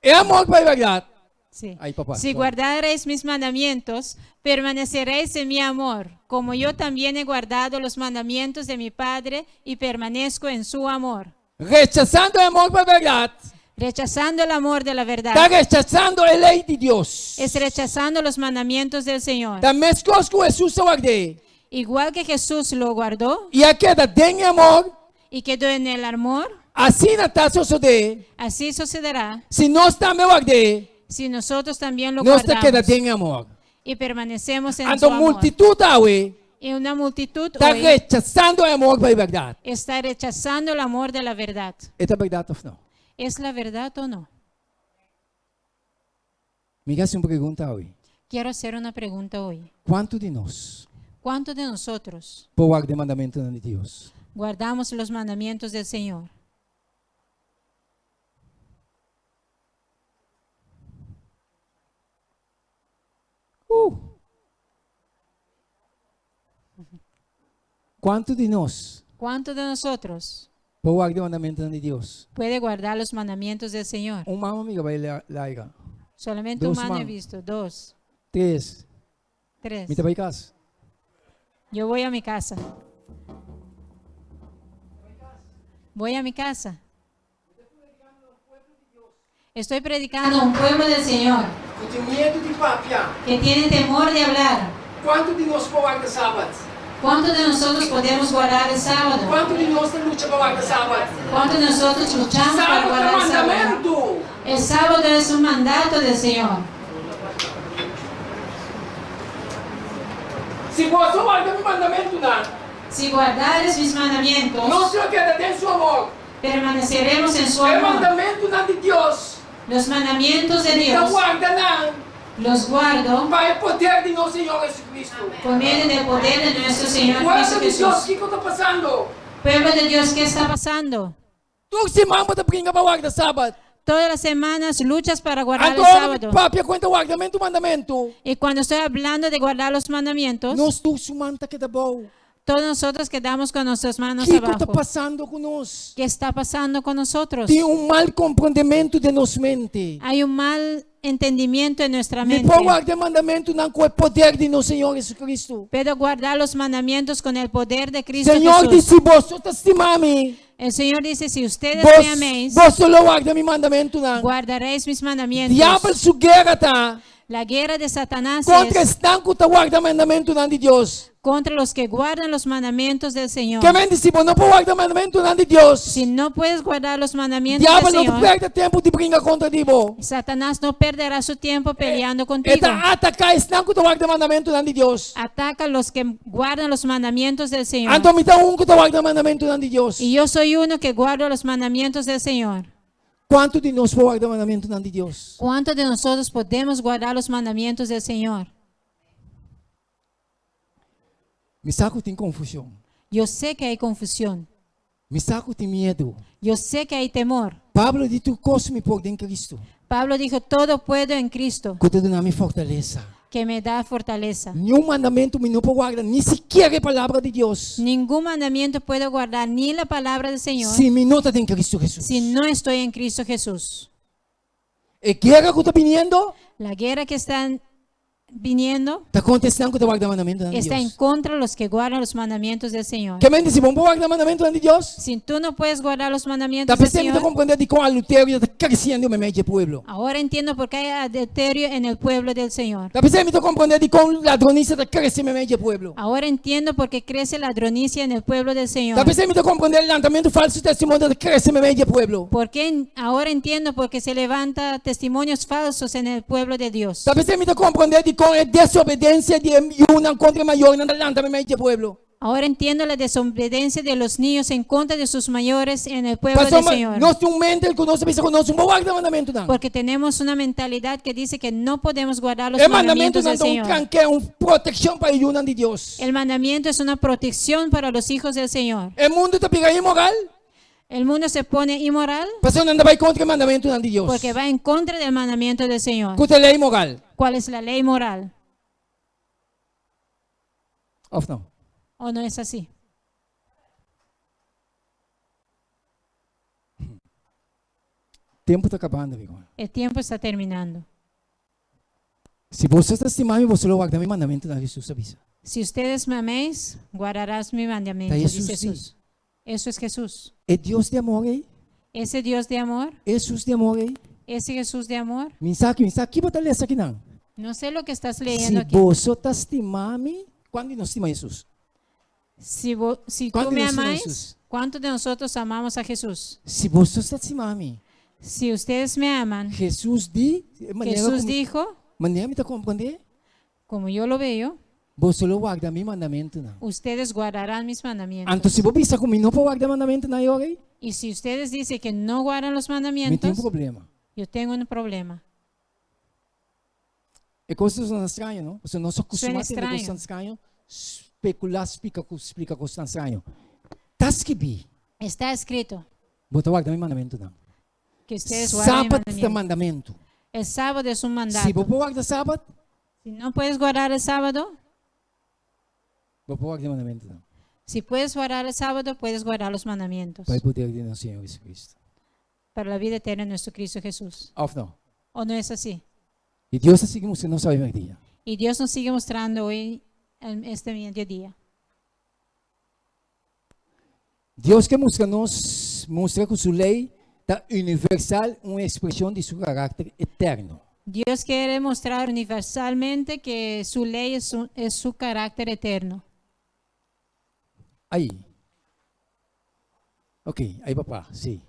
E amor pa e bèrdat. Sí. Ay, papá, Si sorry. guardareis mis mandamientos, permaneceréis en mi amor, como yo también he guardado los mandamientos de mi Padre y permanezco en su amor. Rechasando e amor pa e bèrdat. Rechazando el amor de la verdad. Ta rechasando e lei di Dios. Es rechazando los mandamientos del Señor. Ta meskos ku Hesus a ward'é. Igual que Jesús lo guardó. I a keda den e amor. Y quedó en el amor. Asina ta sosodé. Así sucederá. Si nos tambe ward'é. Si nosotros también lo Nos ta keda guardamos. den e amor. Y permanecemos en su Anto amor. multitut awe. Y una multitud Ta hoy rechasando e amor pa e bèrdat. está rechazando el amor de la verdad. E ta bèrdat òf no? ¿Es la verdad o no? Mi ke hasi un pregunta awe. Quiero hacer una pregunta hoy. Kuantu di nos? ¿Cuántos de nosotros por warda e mandamentunan di Dios? guardamos los mandamientos del Señor? Kuantu di nos ¿Cuántos de nosotros por warda e mandamentunan di Dios? puede guardar los mandamientos del Señor? Un man mi a mira bai laira. Solamente Dos un mano he man. visto, dos, Tres. tres. Mi ta bai kas. Yo voy a mi casa. Voy a mi casa. Estoy predicando a un pueblo del Señor Ku tin miedu di papia. que tiene temor de hablar. Kuantu di nos por warda sabat? ¿Cuántos de nosotros podemos guardar el sábado? Kuantu di nos ta lucha pa warda sabat? ¿Cuántos de nosotros luchamos para Sabat ta guardar el sábado? mandamentu. El sábado es un mandato del Señor. Si boso warda mi mandamentunan, Si guardares mis mandamientos, nos lo keda den su amor. permaneceremos en su E amor. mandamentunan di Dios, Los mandamientos de mi ta Dios warda nan los guardo pa e poder di nos Señor Jesucristo. por medio del poder de nuestro Señor Pueblo Cristo di Dios, Jesús. kiko ta pasando? Pueblo de Dios, ¿qué está pasando? Tur siman bo ta bringa pa warda sabat. Todas las semanas luchas para guardar el Anto ora mi sábado. papia kuenta wardamentu mandamentu. Y cuando estoy hablando de guardar los mandamientos, Nos tur su man ta keda abou. todos nosotros quedamos con nuestras manos Kiko ta abajo. pasando ku nos? ¿Qué está pasando con nosotros? Tin un mal komprondementu den nos mente. Hay un mal entendimiento en nuestra Mi mente. por warda mandamentunan ku e poder di nos Señor Jesucristo. Pero guardar los mandamientos con el poder de Cristo Señor Jesús. di si boso ta stima mi, El Señor dice, si ustedes me améis, boso lo warda mi mandamentunan. guardaréis mis mandamientos. Diabel su guera ta La guerra de Satanás kontra es esnan ku ta warda mandamentunan di Dios. contra los que guardan los mandamientos del Señor. Ke men si bo no por warda mandamentunan di Dios, Si no puedes guardar los mandamientos del Diabel no ta Señor, pèrdè tempu di bringa kontra di bo. Satanás no perderá su tiempo peleando E contigo. ta ataká esnan ku ta warda mandamentunan di Dios. Ataca a los que guardan los mandamientos del Señor. Anto mi ta un ku ta warda mandamentunan di Dios. Y yo soy uno que guardo los mandamientos del Señor. Kuantu di nos por warda mandamentunan di Dios? ¿Cuántos de nosotros podemos guardar los mandamientos del Señor? Mi sa ku tin konfushon. Yo sé que hay confusión. Mi sa ku tin miedu. Yo sé que hay temor. Pablo di tur kos mi por den Kristu. Pablo dijo, todo puedo en Cristo Ku ta duna mi fortalesa. que me da fortaleza. Niun mandamentu mi no por warda, ni sikiera e palabra di Dios. Ningún mandamiento puedo guardar, ni la palabra del Señor, Si mi no ta den Kristu Hesus. si no estoy en Cristo Jesús. E guera ku ta biniendo, La guerra que están viniendo ta kontra esnan ku ta warda mandamentu di está en Dios. contra de los que guardan los mandamientos del Señor. Ke men si bo no por warda mandamentu di Dios, Si tú no puedes guardar los ta mandamientos del p'esei mi ta Señor, komprondé dikon adulterio ta kresiendo meimei di e pueblo. ahora entiendo por qué hay adulterio en el pueblo del Señor. Ta p'esei mi ta komprondé dikon ladronisia ta krese meimei di e pueblo. Ahora entiendo por qué crece la ladronicia en el pueblo del Señor. Ta p'esei mi ta komprondé lantamentu falso testimonio ta krese meimei di e pueblo. Por qué en- ahora entiendo por qué se levanta testimonios falsos en el pueblo de Dios. Ta p'esei mi ta komprondé dikon e desobedensia di e yunan kontra e mayornan ta lanta meimei di e pueblo. Ahora entiendo la desobediencia de los niños en contra de sus mayores en el pueblo del Pasobra Señor. nos tin un mente ku nos ta bisa ku nos no por warda mandamentunan. Porque tenemos una mentalidad que dice que no podemos guardar los E mandamentu mandamientos del nan ta un Señor. tranke, un protekshon pa e yunan di Dios. El mandamiento es una protección para los hijos del Señor. E mundu ta bira inmoral, El mundo se pone inmoral pasobra nan ta bai kontra e mandamentunan di Dios. porque va en contra del mandamiento del Señor. Kua ta e lei moral? ¿Cuál es la ley moral? Òf no? ¿O no es así? Tempu ta kabando, amigu. El tiempo está terminando. Si boso ta stima mi, boso lo warda mi mandamentunan, Hesus a bisa. Si ustedes me améis, guardarás mi mandamiento, Ta dice Hesus di. Jesús. Eso es Jesús. E Dios di amor ei, Ese Dios de amor, Hesus di amor ei. ese Jesús de amor. Mi n' sa, mi n' sa ki bo ta lesa akinan. No sé lo que estás Si leyendo aquí. boso ta stima mi, kuantu di nos stima Hesus? Si, vo- si tú ¿Cuántos me de nosotros amáis, Jesús? ¿cuántos de nosotros amamos a Jesús? Si boso ta stima mi, Si ustedes me aman, Hesus di, manera Jesús ku, dijo, manera mi ta komprondé, como yo lo veo, boso lo warda mi mandamentunan. ustedes guardarán mis mandamientos. Anto si bo bisa ku mi no por warda mandamentunan ei, Y si ustedes dicen que no guardan los mi tin un mandamientos, problema. yo tengo un problema. E kos ta zona straño, no? Pasobra nos a kustumá Suena tende straño. kos straño. spekulá, splika ku splika kosnan straño. Ta skibí. Está escrito. Bo ta warda mi mandamentunan. Que ustedes guarden mi Sabat ta mandamiento. mandamentu. El sábado es un Si mandato. bo por warda sabat, Si no puedes guardar el sábado, bo por warda e mandamentunan. si puedes guardar el sábado, puedes guardar los mandamientos Pa e poder di nos Señor Jesucristo. para la vida eterna de nuestro Cristo Jesús. Òf no? ¿O no es así? I Dios ta sigui mustra nos awe mèrdia. Y Dios nos sigue mostrando hoy, en este mediodía. Dios ke mustra nos, mustra ku su lei ta universal, un ekspreshon di su karakter eterno. Dios quiere mostrar universalmente que su ley es su carácter eterno. Ai. Ok, ai papa, si.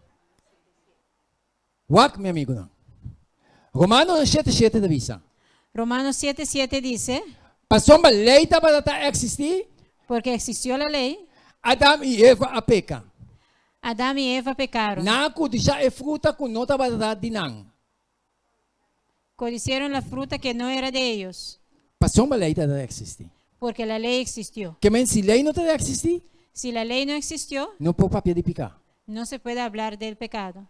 Wak, mi amigunan. Romanonan shete shete ta bisa. Romanos 7:7 dice, Pasobra lei tabata eksistí, porque existió la ley, Adam i Eva a peka. Adán y Eva pecaron. Nan a kudishá e fruta ku no tabata di nan. Codiciaron la fruta que no era de ellos, Pasobra lei tabata eksistí. porque la ley existió. Ke men si lei no tabata eksistí, Si la ley no existió, no por papia di piká. no se puede hablar del pecado.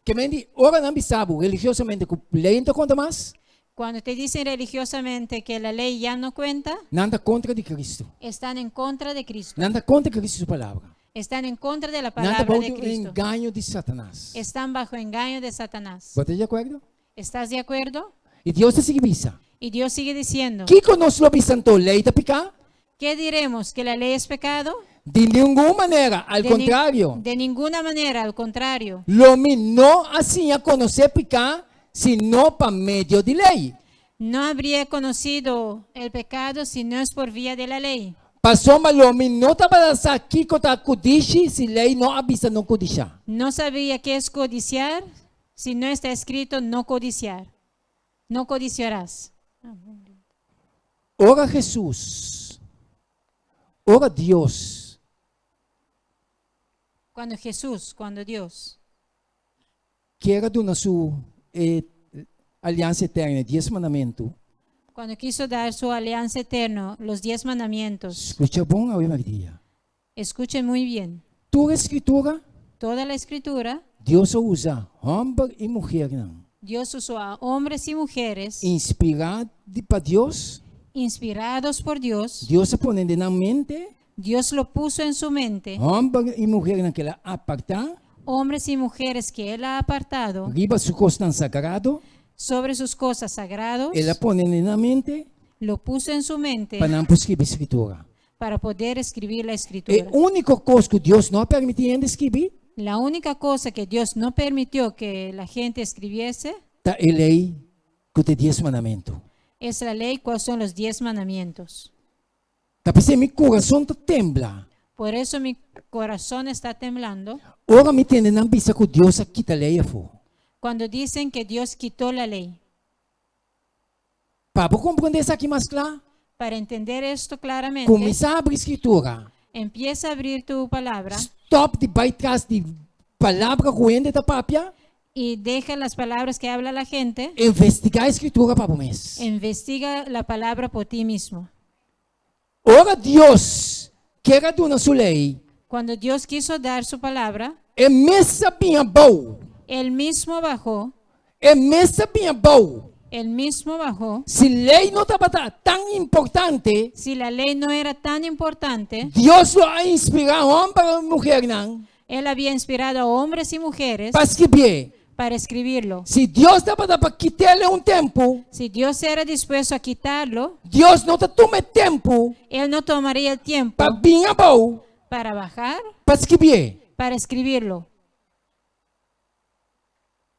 Ke men di ora nan bisa bo religiosamente ku lei no ta konta mas, Cuando te dicen religiosamente que la ley ya no cuenta, nan ta kontra di Kristu. están en contra de Cristo. Nan ta kontra Kristu su palabra. Están en contra de la Nan ta palabra bou de di un Cristo. engaño di Satanas. Están bajo engaño de Satanás. Bo ta di akuerdo? ¿Estás de acuerdo? I Dios ta sigui bisa. Y Dios sigue diciendo, Kiko nos lo bisa anto, lei ta piká? ¿qué diremos? ¿Que la ley es pecado? Di ningun manera, al kontrario. De ninguna manera, al contrario. Lo mi no a siña konosé piká, sino pa medio di lei. No habría conocido el pecado si no es por vía de la ley. Pasobra lo mi no tabata sa kiko ta kudishi si lei no a bisa no kudishá. No sabía qué es codiciar si no está escrito no codiciar. No codiciarás. Ora Hesus, ora Dios, Cuando Jesús, cuando Dios ker a duna su aliansa eterno, dies mandamentu. Cuando quiso dar su alianza eterna, los 10 mandamientos, Skucha bon awe mèrdia. Escuchen muy bien. Tur Skritura, Toda la escritura, Dios a usa hòmber i muhénan. Dios usó a hombres y mujeres Inspirá di, pa Dios, inspirados por Dios. Dios a pone den nan mente, Dios lo puso en su mente, hòmber i muhénan ku el a apartá, hombres y mujeres que Él ha apartado riba su kosnan sagrado, sobre sus cosas sagrados, el a pone den nan mente, lo puso en su mente pa nan por skirbi Skritura. Para poder escribir la E escritura. úniko kos ku Dios no a permití hende skirbi, La única cosa que Dios no permitió que la gente escribiese ta e lei ku ta dies mandamentu. Es la ley, cuáles son los 10 mandamientos. Ta p'esei mi kurason ta tembla. Por eso mi corazón está temblando Ora mi tende nan bisa ku Dios a kita lei afó. Cuando dicen que Dios quitó la ley. Pa bo komprondé esaki mas kla, Para entender esto claramente, kuminsá habri Skritura. Empieza a abrir tu palabra Stòp di bai tras di palabra ku hende ta papia. Y deja las palabras que habla la gente. Investigá Skritura pa bo mes. Investiga la palabra por ti mismo. Ora Dios ker a duna su lei, Cuando Dios quiso dar su palabra, e mes a bin abou. Él mismo bajó, E mes a bin abou. Él mismo bajó. Si lei no tabata tan importante, Si la ley no era tan importante, Dios lo a inspirá hòmber i muhénan Él había inspirado a hombres y mujeres pa skirbi. Para escribirlo. Si Dios tabata pa kit'é un tempu, Si Dios era dispuesto a quitarlo, Dios no ta tuma tempu Él no tomaría el tiempo pa bin abou para bajar, pa skirbi. Para escribirlo.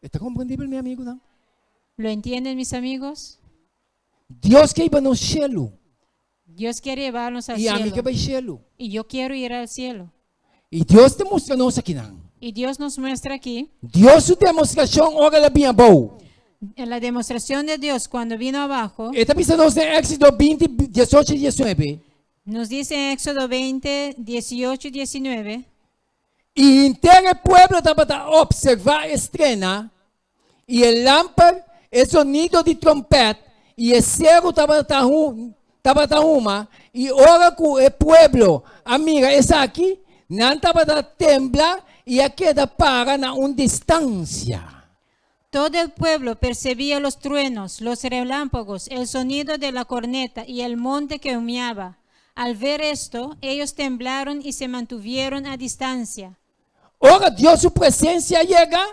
Ta komprondibel, mi amigunan? ¿Lo entienden, mis amigos? Dios ke hiba nos shelu. Dios quiere llevarnos al I ami cielo. ke bai shelu. Y yo quiero ir al cielo. I Dios ta mustra nos akinan. Y Dios nos muestra aquí, Dios su demostrashon ora el a bin abou. En la demostración de Dios cuando vino abajo, E ta bisa nos den Éksodo 20, 18 i 19. Nos dice en Éxodo 20, 18 y 19, I henter e pueblo tabata opservá e strena, i e lamper, e zonido di tròmpèt, i e seru tabata tabata huma. I ora ku e pueblo a mira esaki, nan tabata tembla i a keda para na un distansia. Todo el pueblo percibía los truenos, los relámpagos, el sonido de la corneta y el monte que humeaba. Al ver esto, ellos temblaron y se mantuvieron a distancia. Ora Dios su presensia yega,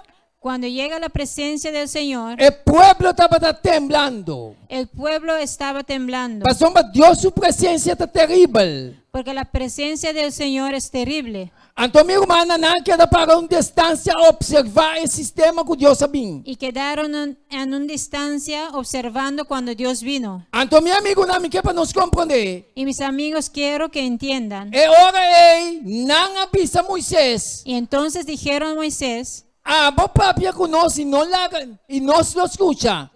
Cuando llega la presencia del Señor, e pueblo tabata temblando. el pueblo estaba temblando. Pasobra Dios su presensia ta teribel. Porque la presencia del Señor es terrible. Anto mi rumannan, nan a keda para un distansia opservá e sistema ku Dios a bin. Y quedaron en, en una distancia observando cuando Dios vino. Anto mi amigunan, mi ke pa nos komprondé. Y mis amigos, quiero que entiendan. E ora ei nan a bisa Moises. Y entonces dijeron a Moisés, Abo papia ku nos i no laga i nos lo skucha,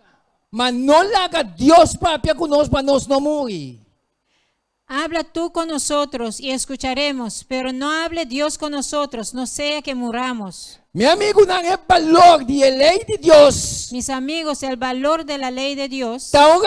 ma no laga Dios papia ku nos pa nos no muri. Habla tú con nosotros y escucharemos, pero no hable Dios con nosotros, no sea que muramos. Mi amigunan, e balor di e lei di Dios Mis amigos, el valor de la ley de Dios ta un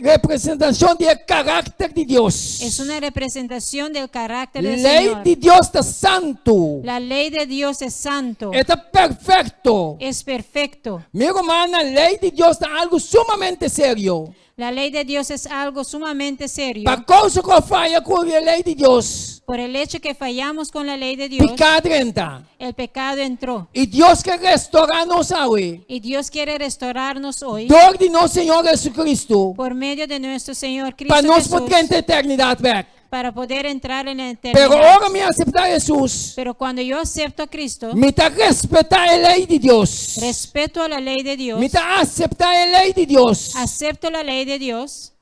representashon di e karakter di Dios. es una representación del carácter del Lei Señor. di Dios ta santu. La ley de Dios es santo, E ta perfekto. es perfecto. Mi rumannan, lei di Dios ta algu sumamente serio. La ley de Dios es algo sumamente serio. Pa kousa ku a faya ku e lei di Dios, Por el hecho que fallamos con la ley de Dios, piká a drenta. el pecado entró. I Dios ke restorá nos awe Y Dios quiere restaurarnos hoy dor di nos Señor Jesucristo por medio de nuestro Señor pa Cristo nos por Jesús drenta eternidat bèk. para poder entrar en la Pero eternidad. ora mi aseptá Hesus, Pero cuando yo acepto a Cristo, mi ta respetá e lei di Dios. respeto a la ley de Dios, Mi ta aseptá e lei di Dios. acepto la ley de Dios.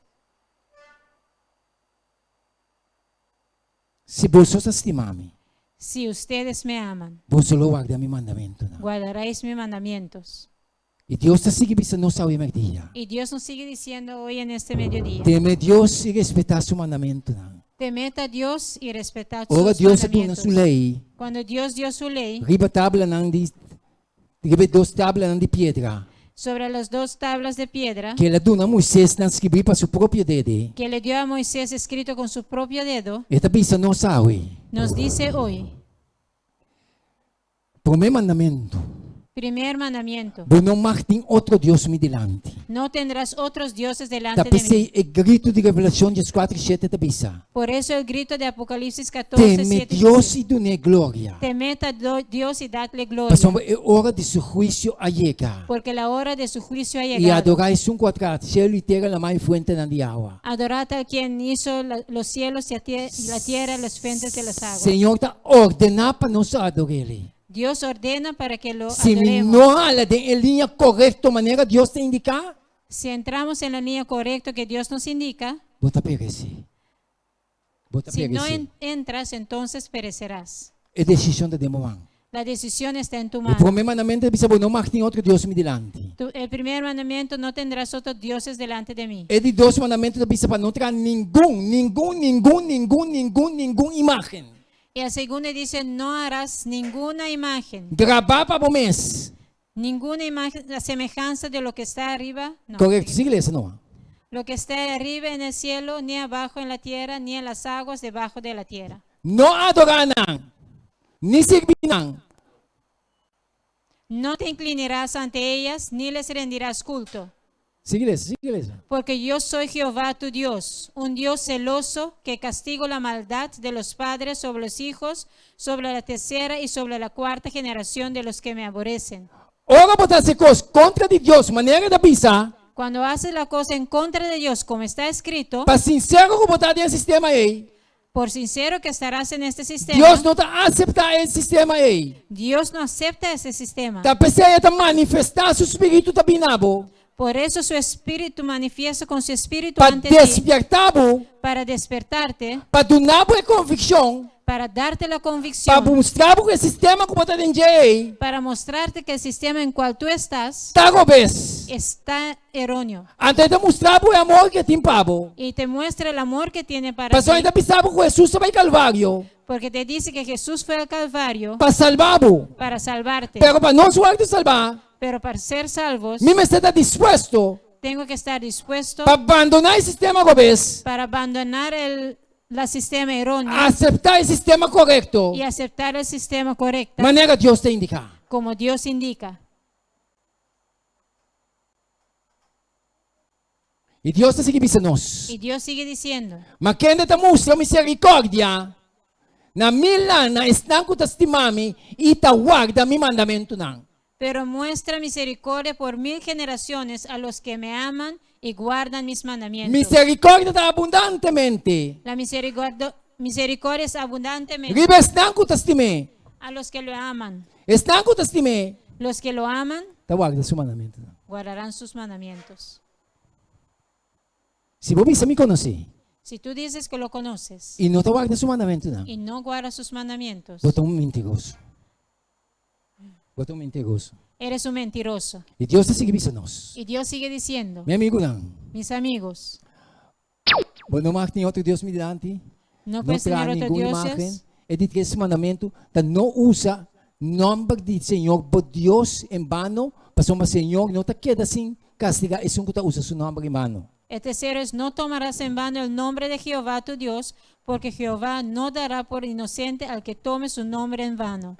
Si boso ta stima mi, Si ustedes me aman, boso lo warda mi mandamentunan. guardaréis mis mandamientos. I Dios ta sigui bisa nos awe merdia. Y Dios nos sigue diciendo hoy en este mediodía. Teme Dios i respetá su mandamentunan. Temed a Dios y respetad Ora sus Dios a duna su mandamientos. lei Cuando Dios dio su ley riba tablanan di riba e dos tablanan di piedra sobre las dos tablas de piedra ku el a duna Moisés nan skibí pa su propio dede, que le dio a Moisés escrito con su propio dedo, e ta bisa nos awe, nos dice hoy, Promé mandamentu, primer mandamiento, Bo no mag tin otro dios mi dilanti. no tendrás otros dioses Ta delante de mí. p'esei e gritu di Revelashon dieskuater shete ta bisa, Por eso el grito de Apocalipsis 14, Teme 7 Dios dice, i dun'é gloria, Temed a Dios y dadle gloria, pasobra e ora di su huisio a yega. porque la hora de su juicio ha I llegado. adorá esun ku a traha shelu i tera, lamá i fuentenan di awa. Adorad al quien hizo los cielos y la tierra, las fuentes de las aguas. Señor ta ordená pa nos ador'El. Dios ordena para que lo Si mi adoremos. no hala den e liña korekto manera Dios ta indiká, Si entramos en la línea correcta que Dios nos indica, bo ta peresé. Bo ta si no peresé. entras, entonces perecerás. E desishon ta den bo man. La decisión está en tu E mano. promé mandamentu ta bisa bo no mag tin otro dios mi dilanti. El primer mandamiento, no tendrás otros dioses delante de mí. E di dos mandamentu ta bisa pa no traha ningun, ningun, ningun, ningun, ningun, ningun imágen. Y el segundo dice, no harás ninguna imagen, Grabá pa bo mes. ninguna imagen, la semejanza de lo que está arriba, no. Korekto, sigui lesa Noa. Lo que está arriba en el cielo, ni abajo en la tierra, ni en las aguas debajo de la tierra. No adorá nan, ni sirbi nan. No te inclinarás ante ellas, ni les rendirás culto. Sigui lesa, sigui lesa. Porque yo soy Jehová tu Dios, un Dios celoso que castigo la maldad de los padres sobre los hijos, sobre la tercera y sobre la cuarta generación de los que me aborrecen. Ora bo ta hasi kos kontra di Dios, manera ta bisa, Cuando haces la cosa en contra de Dios, como está escrito, pa sinsero ku bo ta den e sistema ei, por sincero que estarás en este sistema, Dios no ta aseptá e sistema ei. Dios no acepta ese sistema. Ta p'esei e ta manifestá su spiritu ta bini na bo. Por eso su espíritu manifiesta con su espíritu Pa ante ti, despiertá bo, para despertarte, pa duna bo e konvikshon, para darte la pa convicción, mustra bo ku e sistema ku bo ta den dje ei para mostrarte que el sistema en cual tú estás ta robes. está erróneo. Anto e ta mustra bo e amor ku e tin pa bo. Y te muestra el amor que tiene para Pasobra e ti, ta bisa bo ku Hesus ta bai Kalvario porque te dice que Jesús fue al Calvario pa salba bo. para salvarte. Pero pa nos wòrdu salbá, Pero para ser salvos, mi mester ta dispuesto. Tengo que estar dispuesto pa bandoná e sistema robes, para abandonar el la sistema erróneo aseptá e sistema korekto, y aceptar el sistema correcto manera Dios ta indiká. como Dios indica. I Dios ta sigui bisa nos. Y Dios sigue diciendo. Ma kende ta mustra miserikòrdia na milnan na esnan ku ta stima mi i ta warda mi mandamentunan. Pero muestra misericordia por mil generaciones a los que me aman y guardan mis mandamientos. Miserikòrdia ta abundantemente. La misericordia es abundantemente. Riba esnan ku ta stim'é. A los que lo aman. Esnan ku ta stim'é. Los que lo aman. Ta warda su mandamentunan. Guardarán sus mandamientos. Si bo bisa mi konosé. Si tú dices que lo conoces. I no ta warda su mandamentunan. Y no guardas sus mandamientos. Bo ta un mentiroso. Bo ta un mentiroso. Eres un mentiroso. I Dios ta sigui bisa nos. Y Dios sigue diciendo. Mi amigunan. Mis amigos. Bo no mag tin otro dios mi dilanti. No puedes tener otro ningun dioses. imagen. E di tres mandamentu ta no usa nomber di Señor bo Dios en bano, pasobra Señor no ta keda sin kastigá esun ku ta usa su nomber en bano. E tercero es no tomarás en vano el nombre de Jehová tu Dios, porque Jehová no dará por inocente al que tome su nombre en vano.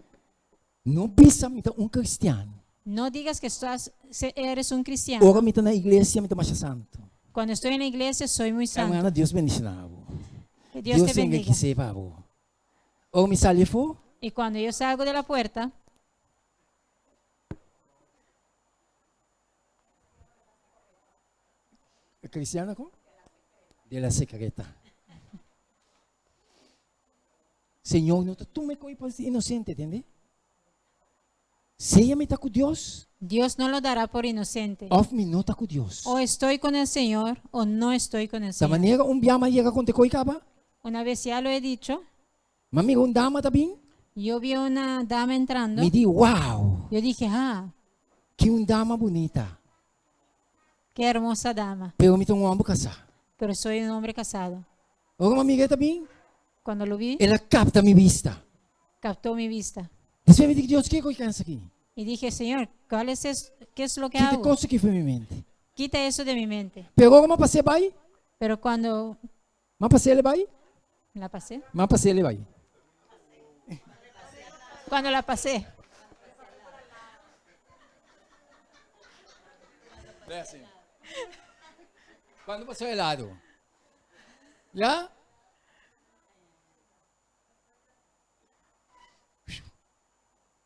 No bisa mi ta un kristian. No digas que estás, eres un cristiano. Ora mi ta na iglesia mi ta masha santu. Cuando estoy en la iglesia soy muy santo. Hermana, Dios bendiciona bo. Que Dios te bendiga. enriquece pa bo. Ora mi sali afó. Y cuando yo salgo de la puerta. Cristiano con? De la secreta. Señor no ta tuma e koi pa inocente, tende? Sea mi ta ku Dios. Dios no lo dará por inocente. Of mi no ta ku Dios. O estoy con el Señor o no estoy con el Ta Señor. manera un bia m'a yega konta e koi kaba. Una vez ya lo he dicho. M'a mira un dama ta bin. Yo vi una dama entrando. Mi di, Wow! Yo dije, Ah. Ki un dama bunita. Qué hermosa dama. Pero mi ta un homber kasá. Pero soy un hombre casado. Ora mi amiga ta bin. Cuando lo vi. El a capta mi bista. Captó mi vista. Despues mi di, Dios, kiko ki kansa aki? Y dije, Señor, cuál es es, qué es lo que Kita hago? kos aki for mi mente. Quita eso de mi mente. Pero ora mi pas'é bai. Pero cuando. Mi pas'é bai. La pasé. Mi pas'é bai. Cuando la pasé. Cuando pasó el lado. Ya?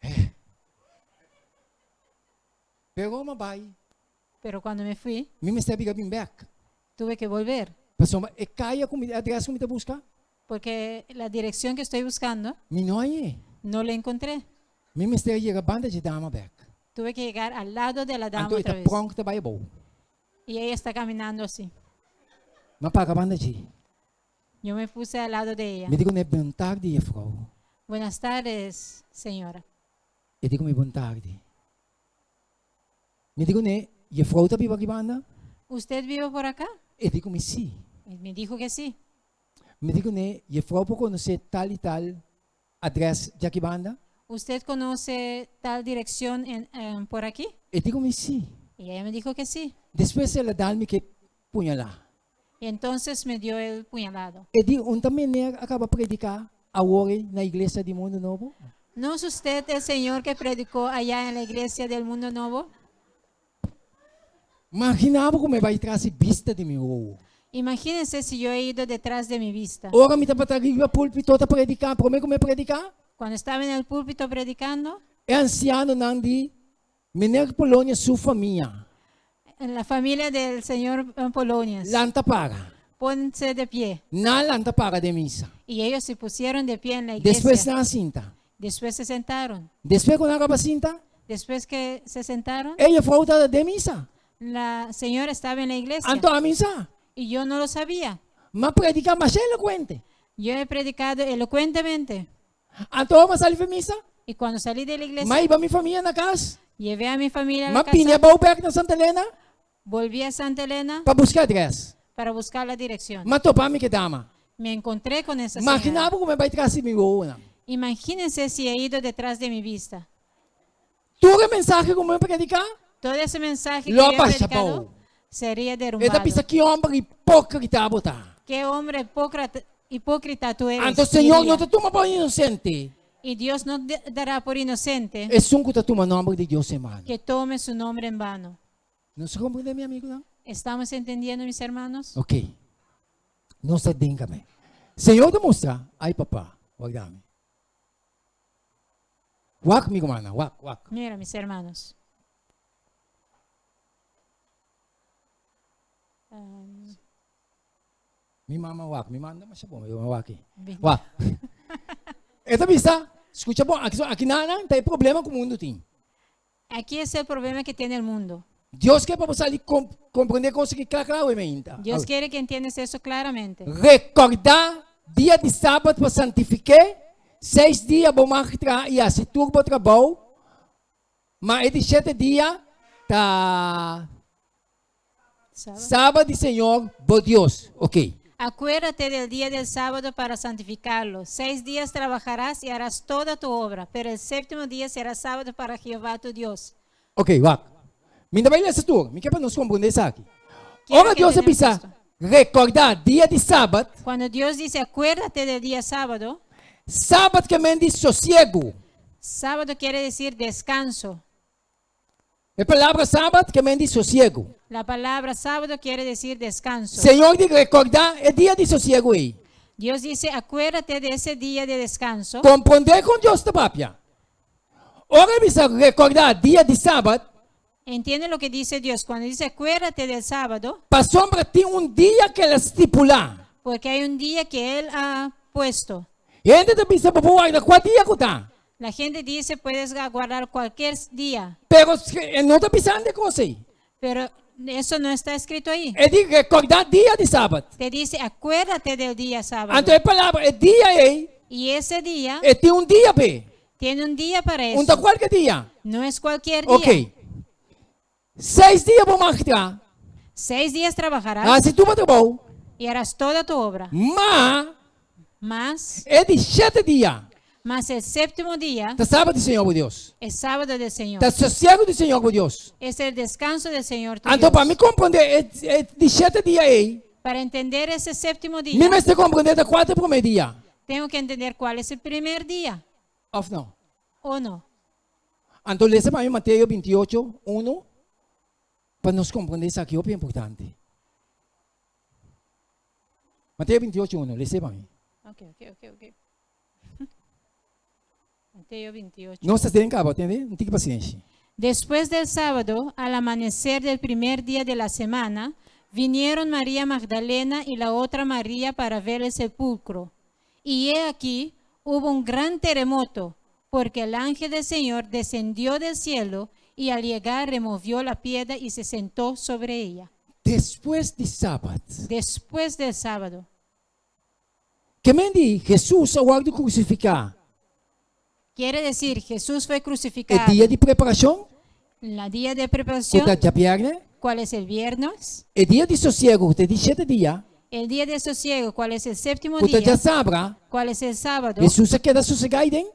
Eh. Pero m'a bai. Pero cuando me fui. Mi mester bira bin bek. Tuve que volver. Pasobra e kaya ku mi, adres ku mi ta buska. Porque la dirección que estoy buscando. Mi no hañ'é. No la encontré. Mi mester yega banda dje dama bek. Tuve que llegar al lado de la dama Anto e otra ta vez. pronk ta bai abou. Y ella está caminando así. M'a para banda dje. Yo me puse al lado de ella. Mi di kuné, Bon tardi, jefrouw. Buenas tardes, señora. E di ku mi, Bon tardi. Mi di kuné, Jefrouw ta biba aki banda? Usted vive por acá? E di ku mi, Sí. Y me dijo que sí. Mi di kuné, Jefrouw por konosé tal i tal adrès djaki banda? Usted conoce tal dirección en por aquí? E di ku mi, Sí. Y ella me dijo que sí. Despues el a dal mi ke puñalá. Y entonces me dio el puñalado. E di, Un ta meneer a kaba prediká awor na iglesia di Mundo Nobo? No es usted el señor que predicó allá en la iglesia del Mundo Nobo? Maginá bo ku mi a bai tras di bista di mi wowo. Imagínense si yo he ido detrás de mi vista. Ora mi tabata riba púlpito ta prediká, promé ku mi a prediká. Cuando estaba en el púlpito predicando. E ansianonan di Meneer Polonia su famia. La familia del señor Polonias. Lanta para. Ponse de pie. Nan lanta para den misa. Y ellos se pusieron de pie en la iglesia. Despues nan a sinta. Después se sentaron. Despues ku nan a kaba sinta. Después que se sentaron. E jefrouw tabata den misa. La señora estaba en la iglesia. Anto ami sa. Y yo no lo sabía. M'a prediká masha elokuente. Yo he predicado elocuentemente. Anto ora m'a sali for misa. Y cuando salí de la iglesia. M'a hiba mi famia na kas. Llevé a mi familia a la M'a casa. bini abou bek na Santa Elena. Volví a Santa Elena. Pa buska adres. Para buscar la dirección. M'a topa mi ke dama. Me encontré con esa señora. Magina bo ku mi a bai tras di mi wowonan. Imagínense si he ido detrás de mi vista. Tur e mensahe ku mi a prediká. Todo ese mensaje que Lo yo a he basha predicado abou. Sería E ta derrumbado. bisa ki hòmber hipókrita bo ta. Qué hombre hipócrita, hipócrita tú eres. Anto Señor diría. no ta tuma pa inosente. Y Dios no dará por inocente Esun ku ta tuma nòmber di Dios en bano. que tome su nombre en vano. Nos a komprendé, mi amigunan? ¿Estamos entendiendo, mis hermanos? Ok. Nos ta den kame. Señor ta mustra, ay papá, warda mi. Wak, mi rumannan, wak, wak. Mira, mis hermanos. Mi mama wak, mi manda masha bon, mi mama wak. Wak. E ta bisa, skucha bon, aki, aki nan ta e problema ku mundu tin. Aquí es el problema que tiene el mundo. Dios ke pa bo sali komprendé kos aki kla kla awe meinta. Dios quiere que entiendas eso claramente. Rekordá dia di sabat pa santifik'é, seis dia bo mag traha i hasi tur bo trabou, ma e di shete dia ta Sabat di Señor bo Dios. Ok. Acuérdate del día del sábado para santificarlo. Seis días trabajarás y harás toda tu obra, pero el séptimo día será sábado para Jehová tu Dios. Ok, wak. Mi ta bai lesa tur. Mi ke pa nos komprendé esaki. Ora Dios a bisa, Rekordá dia di sabat. Cuando Dios dice acuérdate del día sábado. Sabat ke men di sosiegu. Sábado quiere decir descanso. E palabra sabat ke men di sosiegu. La palabra sábado quiere decir descanso. Señor di rekordá e dia di sosiegu ei. Dios dice acuérdate de ese día de descanso. Komprondé kon Dios ta papia. Ora e bisa rekordá dia di sabat. Entiende lo que dice Dios cuando dice acuérdate del sábado. Pasobra tin un dia ku el a stipulá. Porque hay un día que Él ha puesto. Hende ta bisa bo por warda kua dia ku ta. La gente dice puedes guardar cualquier día. Pero e no ta bisando e kos ei. Pero eso no está escrito ahí. E di rekordá dia di sabat. Te dice acuérdate del día sábado. Anto e palabra e dia ei. Y ese día. E tin un dia p'e. Tiene un día para eso. Un ta kualke dia. No es cualquier día. Ok. Seis dia bo mag traha. Seis días trabajarás. Hasi tur bo trabou. Y harás toda tu obra. Ma. Mas. E di shete dia. Mas el séptimo día. Ta sabat di Señor bo Dios. Es sábado del Señor. Ta sosiego di Señor bo Dios. Es el descanso del Señor tu Dios. Anto pa mi komprondé e di shete dia ei. Para entender ese séptimo día. Mi mester komprondé ta kua ta e promé dia. Tengo que entender cuál es el primer día. Òf no? O no? Anto lesa pa mi Mateo 28, 1, pa nos komprondé esaki hopi importante. Mateo 28, 1, lesa pa mi. Ok, ok, ok, ok. Mateo 28. Nos ta den kaba, tende? Un tiki pasienshi. Después del sábado, al amanecer del primer día de la semana, vinieron María Magdalena y la otra María para ver el sepulcro. Y he aquí, hubo un gran terremoto, porque el ángel del Señor descendió del cielo y al llegar removió la piedra y se sentó sobre ella. Despues di sabat. Después del sábado. Ke men di Hesus a wòrdu krusifiká? Quiere decir, Jesús fue crucificado. E dia di preparashon. La dia de preparacion. Ku ta djabièrnè. Cual es el viernes. E dia di sosiego ku ta e di shete dia. El dia de sosiego cual es el séptimo dia. Ku ta djasabra. Cual es el sábado. Hesus a keda sosegá ei den.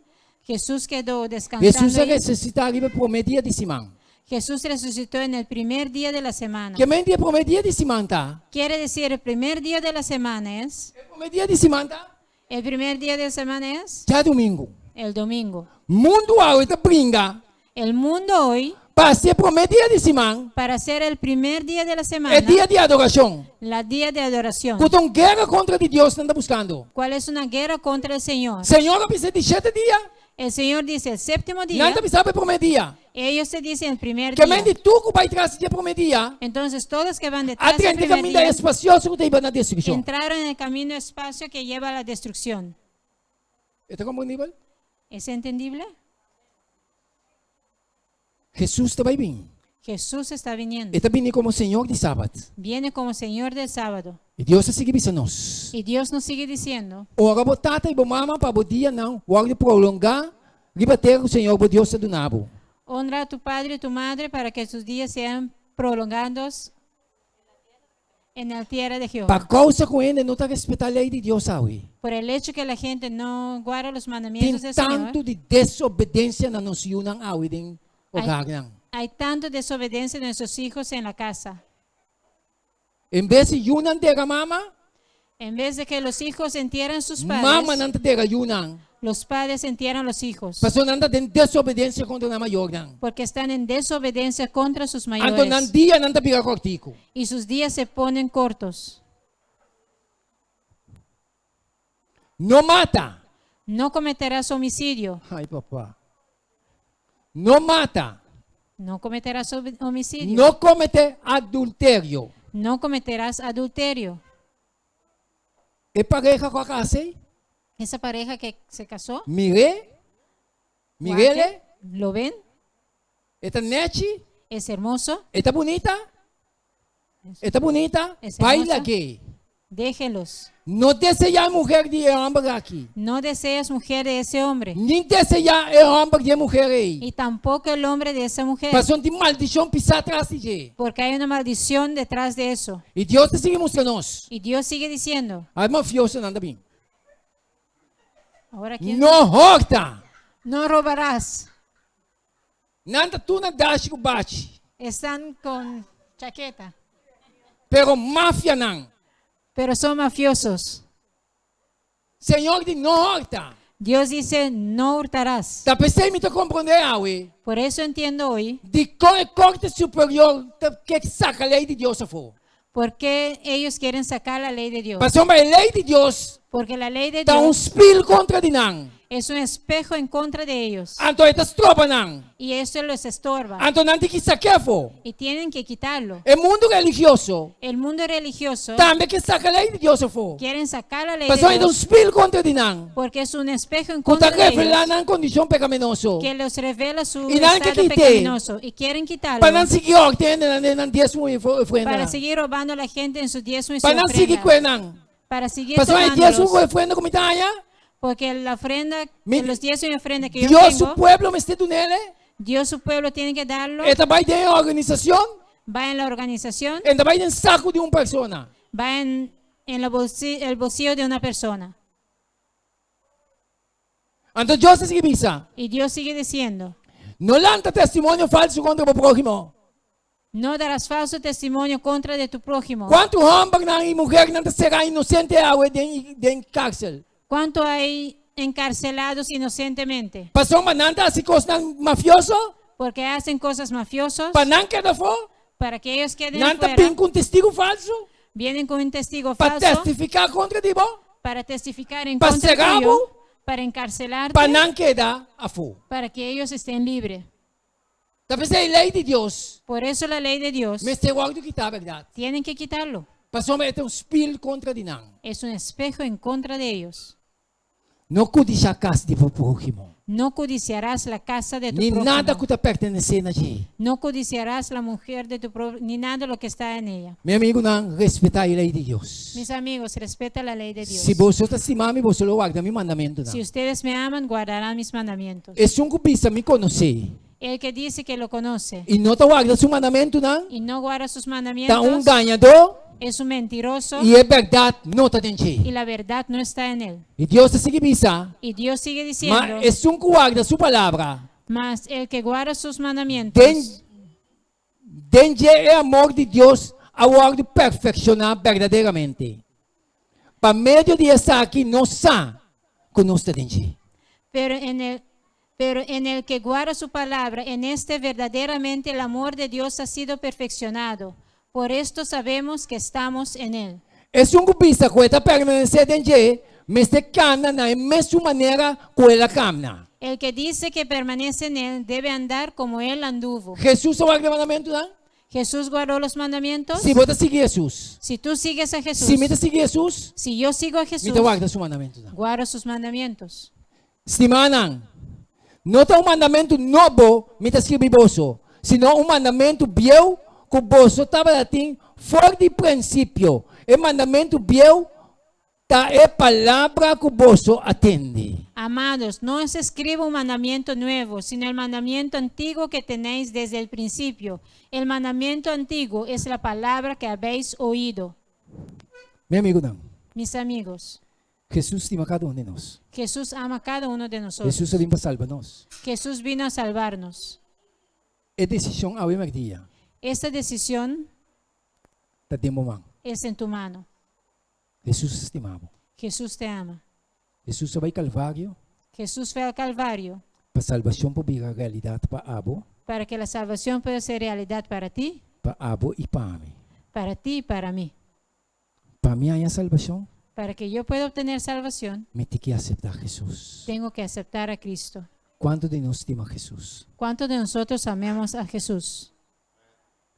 Jesús quedó descansando Hesus a ahí. resusitá riba e promé dia di siman. Jesús resucitó en el primer día de la semana. Ke men di e promé dia di siman ta? Quiere decir el primer día de la semana es. E promé dia di siman ta? El primer día de la semana es. Djadumingu. El domingo. Mundu awe ta bringa. El mundo hoy. Pa hasi e promé dia di siman. Para hacer el primer día de la semana. E dia di adorashon. La día de adoración. Ku ta un guera kontra di Dios nan ta buskando. Cual es una guerra contra el Señor. Señor a bisa e di shete dia. El Señor dice el séptimo dia. Nan ta bisa pa e promé dia. Ellos te dicen el primer dia. Ke men di tur ku bai tras di e promé dia. Entonces todos que van detrás A del drenta e primer kaminda dia. espasioso ku ta hiba na destrukshon. Entraron en el camino espacio que lleva a la destrucción. E ta komprendibel? Es entendible? Hesus ta bai bin. Jesús está viniendo. E ta bini komo Señor di Sabat. Viene como Señor del sábado. I Dios a sigui bisa nos. Y Dios nos sigue diciendo. Ora bo tata i bo mama pa bo dianan wòrdu prolongá riba tera ku Señor bo Dios ta duna bo. Honra a tu padre y tu madre para que tus días sean prolongados en la tierra de Jehová. Pa kousa ku hende no ta respetá lei di Dios awe. Por el hecho que la gente no guarda los mandamientos Tin del Señor. tantu di desobedensia na nos yunan awe den hogarnan. Hay tanto desobediencia de nuestros hijos en la casa. En bes di yunan dera mama, En vez de que los hijos entierren sus padres, mamanan ta dera yunan. los padres entierran los hijos. Pasobra nan ta den desobedensia kontra nan mayornan. Porque están en desobediencia contra sus Anto nan mayores. dianan ta bira kòrtiku. Y sus días se ponen cortos. No mata. No cometerás homicidio. Ai papa. No mata. No cometerás homicidio. No kometé adulterio. No cometerás adulterio. E pareha ku a kasa ei, Esa pareja que se casó, mir'é, mir'é, guarde, ¿lo ven? e ta nèchi, Es hermoso. e ta bunita, e ta bunita, Es bai hermosa. lag'é. Déjenlos. No deseá muher di e hòmber aki. No deseas mujer de ese hombre. Ni deseá e hòmber di e muher ei. Y tampoco el hombre de esa mujer. Pasobra tin maldishon pisá tras di dje. Porque hay una maldición detrás de eso. I Dios ta sigui mustra nos. Y Dios sigue diciendo. Ai mafiosonan ta bin. Ahora quién? No hòrta. No robarás. Nan ta tur na dashi ku bachi. Están con chaqueta. Pero mafianan. Pero son mafiosos. Señor di no hòrta. Dios dice, no hurtarás. Ta p'esei mi ta komprondé awe. Por eso entiendo hoy. Dikon e Korte Superior ta ke saka lei di Dios afó. Por qué ellos quieren sacar la ley de Dios. Pasobra e lei di Dios Porque la ley de ta un Dios spil kontra di nan. es un espejo en contra de ellos. Anto e ta stroba nan. Y eso los estorba. Anto nan tin ki sak'é afó. Y tienen que quitarlo. E mundu religioso El mundo religioso tambe ke saka lei di Dios afó. quieren sacar la ley de Pasobra e ta un Dios spil kontra di nan. porque es un espejo en Ku ta contra de revelá ellos nan kondishon pekaminoso. que los revela su I nan ke estado kit'é pecaminoso y quieren quitarlo pa nan sigui òrta hende den nan diesmo i ofrenda. para seguir robando a la gente en su diezmo y su Pa nan sigui ofrenda. kue nan. Para seguir Pasobra e diesmo tomándolos. ku ofrenda ku mi ta haña, Porque la ofrenda, Mi- los diezmos y ofrenda que yo Dios su tengo, pueblo mester dun'el. Dios su pueblo tiene que darlo. E ta bai den e organisashon, Va en la organización, e ta bai den saku di un persona. va en, en la bolsi- el bolsillo de una persona. Anto Dios ta sigui bisa, Y Dios sigue diciendo, No lanta testimonio falsu kontra bo próhimo. no darás falso testimonio contra de tu prójimo. Kuantu hòmbernan i muhernan ta será inosente awe den den kàrsel? ¿Cuánto hay encarcelados inocentemente? Pasobra nan ta hasi kosnan mafioso Porque hacen cosas mafiosas pa nan keda afó. para que ellos queden Nan ta fuera. bin ku un testigu falsu Vienen con un testigo pa falso testifiká kontra di bo, para testificar en pa contra será tuyo, bo, para encarcelarte, pa nan keda afó. para que ellos estén libres. Ta p'esei lei di Dios Por eso la ley de Dios mester wòrdu kitá, bèrdat? tienen que quitarlo. Pasobra e ta un spil kontra di nan. Es un espejo en contra de ellos. No kudishá kas di bo próhimo, No codiciarás la casa de tu ni nada prójimo. ku ta pertenesé na dje. No codiciarás la mujer de tu prójimo, ni nada de lo que está en ella. Mi amigunan, respetá e lei di Dios. Mis amigos, respeta la ley de Dios. Si boso ta stima mi, boso lo warda mi mandamentunan. Si ustedes me aman, guardarán mis mandamientos. Esun ku bisa mi konosé El que dice que lo conoce i no ta warda su mandamentunan, y no guarda sus ta un mandamientos, gañadó es un mentiroso i e bèrdat no ta den dje. y la verdad no está en él. I Dios ta sigui bisa, Y Dios sigue Ma diciendo, esun ku warda su palabra, mas el que guarda sus mandamientos, den den dje e amor di Dios a wòrdu perfekshoná berdaderamente. Pa medio di esaki nos sa ku nos ta den dje. pero en el, pero en el que guarda su palabra, en este verdaderamente el amor de Dios ha sido perfeccionado. Por esto sabemos que estamos en él. Esun ku bisa ku e ta permanesé den dje, mester kana na e mesun manera ku el a kamna. El que dice que permanece en él debe andar como él anduvo. Hesus a warda e mandamentunan? Jesús guardó los mandamientos. Si bo ta sigui Hesus, Si tú sigues a Jesús, si mi ta sigui Hesus, si yo sigo a mi Jesús, ta warda su mandamentunan. guardo sus mandamientos. Stimanan, no ta un mandamentu nobo mi ta skirbi boso, sino un mandamentu bieu ku boso tabata tin for di prinsipio. E mandamentu bieu ta e palabra ku boso a tende. Amados, no os escribo un mandamiento nuevo, sino el mandamiento antiguo que tenéis desde el principio. El mandamiento antiguo es la palabra que habéis oído. Mi amigunan, Mis amigos, Hesus stima kada un di nos. Jesús ama a cada uno de nosotros. Hesus a bin pa salba nos. Jesús vino a salvarnos. E desishon awe mèrdia Esta decisión ta den bo man. Es en tu mano. Hesus ta stima bo. Jesús te ama. Hesus a bai Kalvario. Jesús fue al Calvario. Pa salbashon por bira realidat pa abo. Para que la salvación pueda ser realidad para ti. Pa abo i pa mi. Para ti y para mí. Pa mi haña salbashon. Para que yo pueda obtener salvación. Mi tin ke aseptá Hesus. Tengo que aceptar a Cristo. Kuantu di nos stima Hesus? Cuántos de nosotros amemos a Jesús?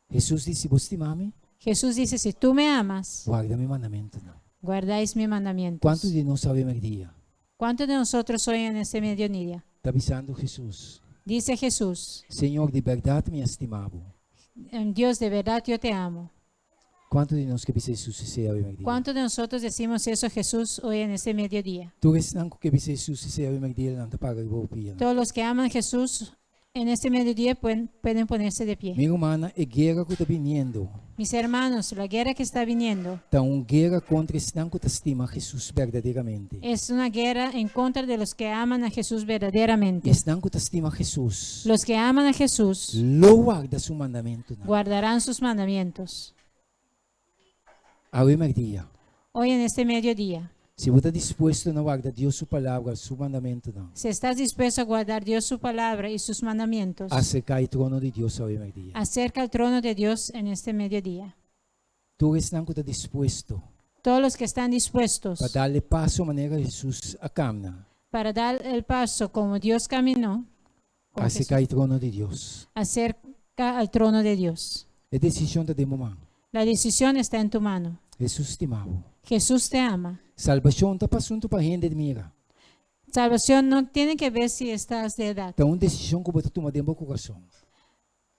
Hesus di, Si bo stima mi. Jesús dice, Si tú me amas. Warda mi mandamentunan. Guardáis mis mandamientos. Kuantu di nos awe merdia? Cuántos de nosotros hoy en este mediodía? Ta bisando Hesus. Dice Jesús. Señor, di bèrdat mi a stima bo. Dios, de verdad yo te amo. Kuantu di nos ke bisa Hesus esei awe merdia? Cuántos de nosotros decimos eso a Jesús hoy en este mediodía? Tur esnan ku ke bisa Hesus esei awe merdia nan ta para riba bo pianan. Todos los que aman a Jesús en este mediodía pueden, pueden ponerse de pie. Mi rumannan, e guera ku ta biniendo. Mis hermanos, la guerra que está viniendo. Ta un guera kontra esnan ku ta stima Hesus berdaderamente. Es una guerra en contra de los que aman a Jesús verdaderamente. Esnan ku ta stima Hesus. Los que aman a Jesús. Lo warda su mandamentunan. Guardarán sus mandamientos. Awe merdia. Hoy en este mediodía. Si bo ta dispuesto na warda Dios su palabra, su mandamentunan. Si estás dispuesto a guardar Dios su palabra y sus mandamientos. Aserká e trono di Dios awe merdia. Acerca al trono de Dios en este mediodía. Tur esnan ku ta dispuesto. Todos los que están dispuestos. Pa dal e paso manera Hesus a kamna. Para dar el paso como Dios caminó. Aserká e trono di Dios. Acerca al trono de Dios. E desishon ta den bo man. La decisión está en tu mano. Hesus stima bo. Jesús te ama. Salbashon ta pa asuntu pa hende di mira. Salvación no tiene que ver si estás de edad. Ta un desishon ku bo ta tuma den bo kurason.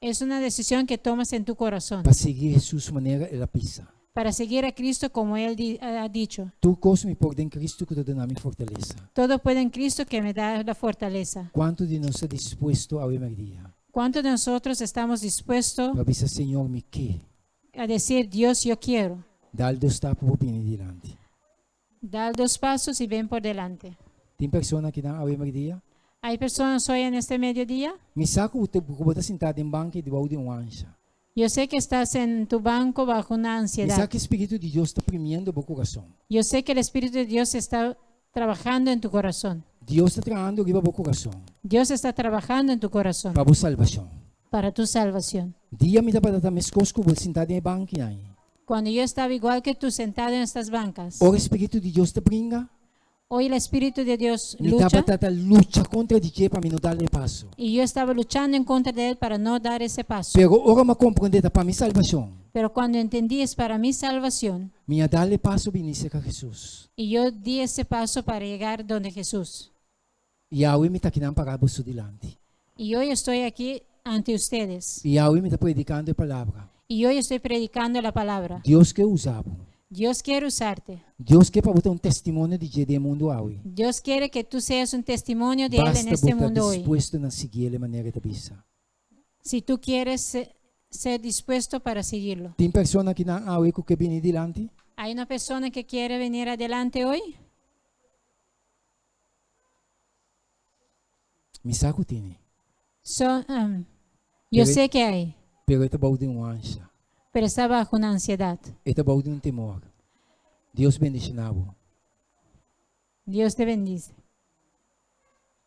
Es una decisión que tomas en tu corazón. Pa sigui Hesus manera el a bisa. Para seguir a Cristo como Él ha dicho. Tur kos mi por den Cristo ku ta duna mi fortalesa. Todo puedo en Cristo que me da la fortaleza. Kuantu di nos ta dispuesto awe merdia? Cuántos de nosotros estamos dispuestos? Pa bisa Señor mi ke. A decir Dios yo quiero. Dal dos stap bo bini dilanti. Dal dos pasos y ven por delante. Tin persona akinan awe merdia? Hay personas hoy en este mediodía? Mi sa ku ku bo ta sintá den banki dibou di un ansha. Yo sé que estás en tu banco bajo una Mi sa ansiedad. ku e Spiritu di Dios ta primiendo bo kurason. Yo sé que el Espíritu de Dios está trabajando en tu corazón. Dios ta trahando riba bo kurason. Dios está trabajando en tu corazón. Pa bo salbashon. Para tu salvación. Dia mi tabata ta meskos ku bo sintá den e banki ai. Cuando yo estaba igual que tú sentado en estas bancas. Ora e Spiritu di Dios ta bringa. Hoy el Espíritu de Dios Mi lucha. tabata ta lucha kontra di dje pa mi no dal e paso. Y yo estaba luchando en contra de él para no dar ese paso. Pero ora mi a komprendé ta pa mi salbashon. Pero cuando entendí es para mi salvación. Mi a dal e paso bini serka Hesus. Y yo di ese paso para llegar donde Jesús. I awe mi ta akinan pará boso dilanti. Y hoy estoy aquí ante ustedes. I awe mi ta predikando e palabra. Y hoy estoy predicando la palabra. Dios ke usa bo. Dios quiere usarte. Dios ke pa bo ta un testimonio di dje den e mundu awe. Dios quiere que tú seas un testimonio de Él en Basta este bo ta mundo hoy. dispuesto na siguiel e manera e ta bisa. Si tú quieres ser dispuesto para seguirlo. Tin persona akinan awe ku ke bini dilanti? Hay una persona que quiere venir adelante hoy? Mi sa ku tini. So, yo Pero e- sé que hay, Pero e ta bou di un ansha. pero está bajo una ansiedad. E ta bou di un temor. Dios bendishoná bo. Dios te bendice.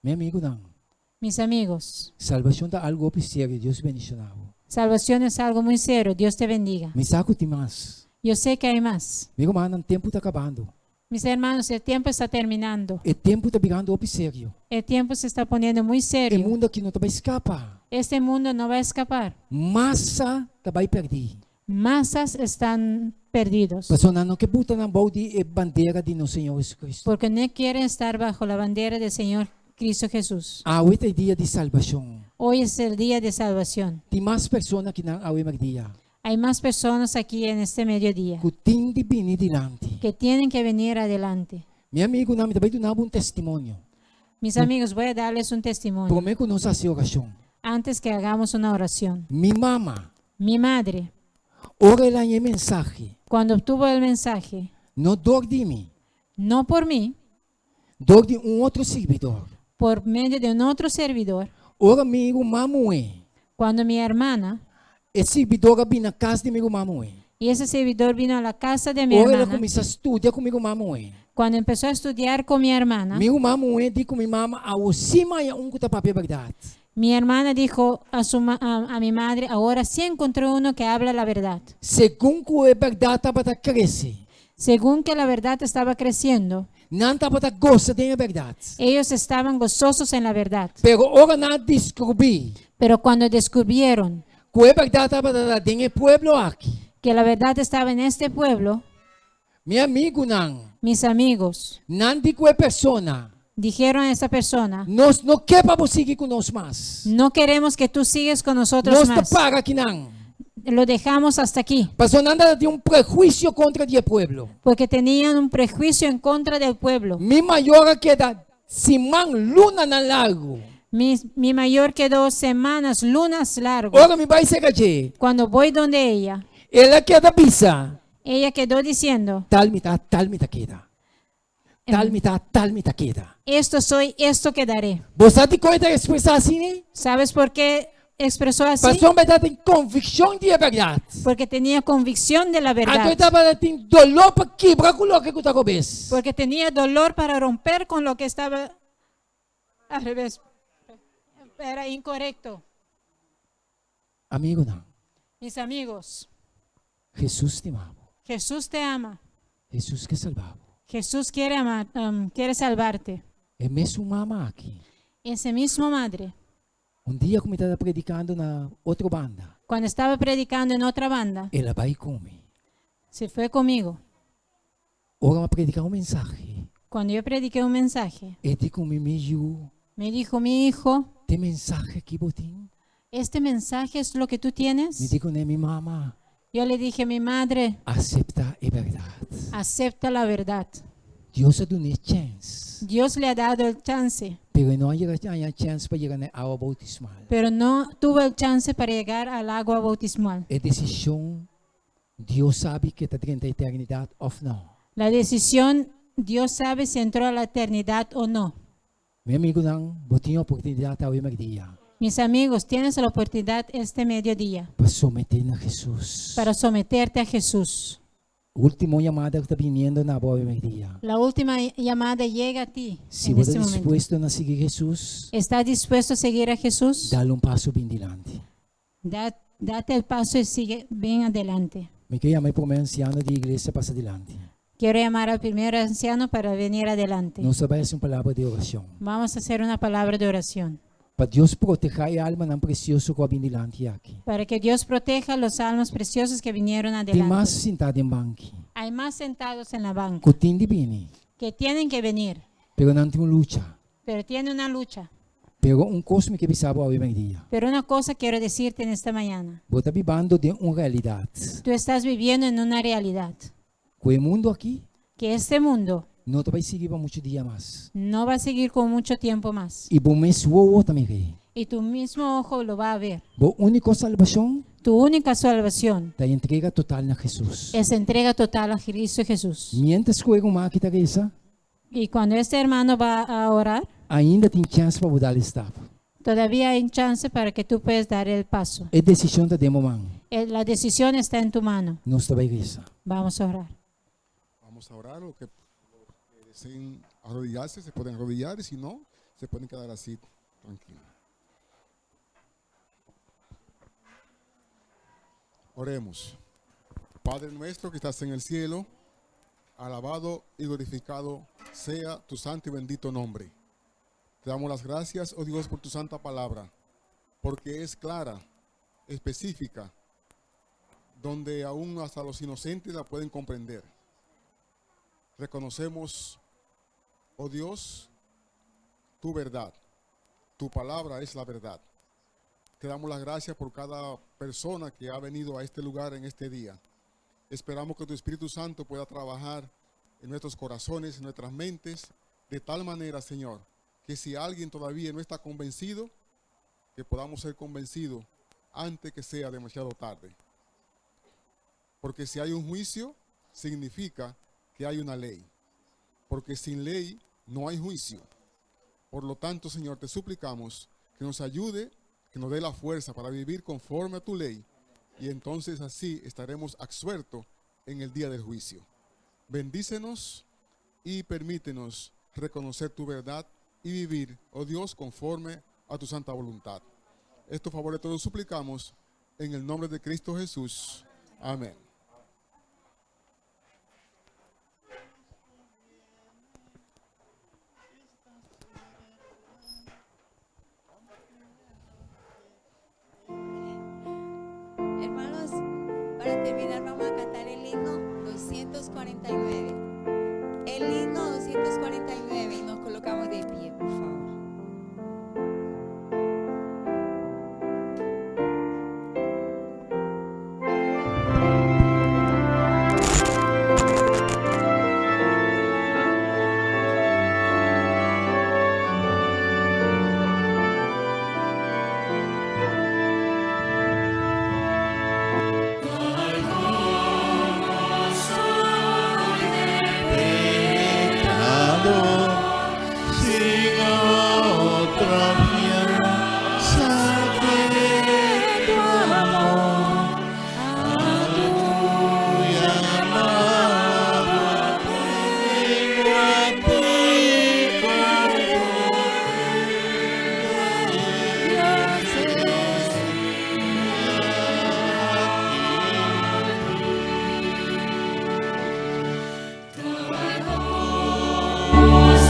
Mi amigunan. Mis amigos. Salbashon ta algu hopi serio. Dios bendishoná bo. Salvación es algo muy serio. Dios te bendiga. Mi sa ku tin mas. Yo sé que hay más. Mi rumannan, tempu ta kabando. Mis hermanos, el tiempo está terminando. E tempu ta birando hopi serio. El tiempo se está poniendo muy E serio. mundu aki no ta bai skapa. Este mundo no va a escapar. Masa ta bai pèrdí. Masas están perdidos. Pasobra nan no ke buta nan bou di e bandera di nos Señor Jesucristo. Porque no quieren estar bajo la bandera del Señor Cristo Jesús. Awe ta e dia di salbashon. Hoy es el día de salvación. Tin mas persona akinan awe merdia. Hay más personas aquí en este mediodía. Ku tin di bini dilanti. Que tienen que venir adelante. Mi amigunan, mi ta bai duna bo un testimonio. Mis amigos, voy a darles un testimonio. Promé ku nos hasi orashon. Antes que hagamos una oración. Mi mama. Mi madre. Ora el a haña e mensahe. Cuando obtuvo el mensaje. No dor di mi. No por mí. Dor di un otro sirbidor. Por medio de un otro servidor. Ora mi ruman muhé. Cuando mi hermana. E sirbidor a bini na kas di mi ruman muhé. Y ese servidor vino a la casa de mi Ora el a hermana. kuminsá studia ku mi ruman muhé. Cuando empezó a estudiar con mi hermana, Mi ruman muhé di ku mi mama, Awo sí mi haña un ku ta papia bèrdat. mi hermana dijo a, su ma- a, a mi madre, ahora sí encontré uno que habla la verdad. Segun ku e bèrdat tabata krese, Según que la verdad estaba creciendo, nan tabata gosa den e bèrdat. ellos estaban gozosos en la verdad. Pero ora nan a deskubrí Pero cuando descubrieron ku e bèrdat tabata den e pueblo aki, que la verdad estaba en este pueblo, mi amigunan, mis amigos nan di ku e persona, dijeron a esa persona, Nos no ke pa bo sigui ku nos mas. no queremos que tú sigues con nosotros Nos ta más. para akinan. Lo dejamos hasta aquí, Pasobra nan tabatin un prehuisio kontra di e pueblo. porque tenían un prejuicio en contra del pueblo. Mi mayor a keda siman, lunanan largu. Mi, mi mayor quedó semanas, lunas largo. Ora mi bai serka dje, Cuando voy donde ella, el a keda bisa, ella quedó diciendo, Tal mi ta, tal mi ta keda. Tal mi ta, tal mi ta keda. esto soy, esto quedaré. Bo sa dikon e ta ekspresá asina? ¿Sabes por qué expresó así? Pasobra e tabatin konvikshon di e bèrdat. Porque tenía convicción de la Anto e verdad. tabatin doló pa kibra ku loke ku ta robes. Porque tenía dolor para romper con lo que estaba al revés. Era incorrecto. Amigunan, Mis amigos, Hesus stima bo. Jesús te ama. Hesus ke salba bo. Jesús quiere amar, quiere salvarte. E mesun mama aki. Ese mismo madre, Un dia ku mi tabata predikando na otro banda. cuando estaba predicando en otra banda, El a bai ku mi. se fue conmigo. Ora mi a prediká un mensahe. Cuando yo prediqué un mensaje, E di ku mi, Mi yu, me dijo, mi hijo, t'e mensahe aki bo tin? ¿este mensaje es lo que tú Mi tienes? di kuné, Mi mama, Yo le dije, mi madre, aseptá e bèrdat. acepta la verdad. Dios a dun'é chèns. Dios le ha dado el chance, Pero e no a yega haña chèns pa yega na e awa boutismal. pero no tuvo el chance para llegar al agua bautismal. E desishon, Dios sabi ku e ta drenta eternidat òf no. La decisión, Dios sabe si entró a la eternidad o no. Mi amigunan, bo tin e oportunidat awe merdia. Mis amigos, tienes la oportunidad este mediodía Pa someté na Hesus. para someterte a Jesús. Último yamada ku ta biniendo na bo awe merdia. La última llamada llega a ti Si en bo ta este momento. dispuesto na sigui Hesus, ¿Estás dispuesto a seguir a Jesús? dal un paso bin dilanti. Da- date el paso y sigue bien adelante. Mi ke yama e promé ansiano di iglesia pasa dilanti. Quiero llamar al primer anciano para venir adelante. Nos ta bai hasi un palabra di orashon. Vamos a hacer una palabra de oración. Pa Dios protehá e almanan presioso ku a bin dilanti aki. Para que Dios proteja los almas preciosas que vinieron Tin mas adelante. sintá den banki Hay más sentados en la banca ku tin di bini, que tienen que venir, pero nan tin un lucha. pero tienen una lucha. Pero un kos mi ke bisa bo awe merdia. Pero una cosa quiero decirte en esta mañana. Bo ta bibando den un realidat. Tú estás viviendo en una realidad Ku e mundu aki que este mundo no ta bai sigui pa muchu dia mas. no va a seguir con mucho tiempo más. I bo mes wowo ta mir'é. Y tu mismo ojo lo va a ver. Bo úniko salbashon Tu única salvación ta entrega total na Hesus. es entrega total a Cristo Jesús. Miéntras ku e ruman aki ta resa, Y cuando este hermano va a orar, ainda tin chèns pa bo dal e stap. todavía hay chance para que tú puedas dar el paso. E desishon ta den bo man. La decisión está en tu mano. Nos ta bai resa. Vamos a orar. Vamos a orar. Los que, los que deseen arrodillarse se pueden arrodillar y si no, se pueden quedar así tranquilos. Oremos. Padre nuestro que estás en el cielo, alabado y glorificado sea tu santo y bendito nombre. Te damos las gracias, oh Dios, por tu santa palabra, porque es clara, específica, donde aún hasta los inocentes la pueden comprender. Reconocemos, oh Dios, tu verdad. Tu palabra es la verdad. Te damos las gracias por cada persona que ha venido a este lugar en este día. Esperamos que tu Espíritu Santo pueda trabajar en nuestros corazones, en nuestras mentes, de tal manera, Señor, que si alguien todavía no está convencido, que podamos ser convencidos antes que sea demasiado tarde. Porque si hay un juicio, significa que hay una ley. Porque sin ley no hay juicio. Por lo tanto, Señor, te suplicamos que nos ayude, que nos dé la fuerza para vivir conforme a tu ley. Y entonces así estaremos absueltos en el día del juicio. Bendícenos y permítenos reconocer tu verdad y vivir, oh Dios, conforme a tu santa voluntad. Estos favores todos suplicamos en el nombre de Cristo Jesús. Amén. Hermanos, para terminar vamos a cantar el himno 249. El himno 249 y nos colocamos de pie, por favor. Sin otra fianza que tu amor, a tu llamado vengo a ti, Cordero de Dios.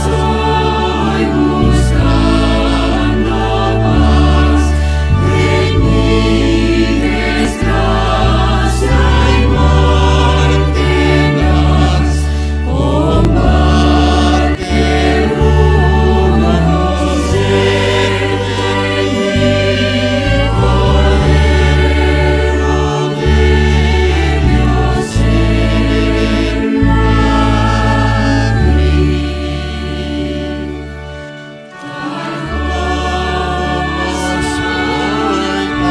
Soy buscando paz en mi desgracia y muerte más. Combate uno cierto en mí, Cordero de Dios, ven a mí. Soy con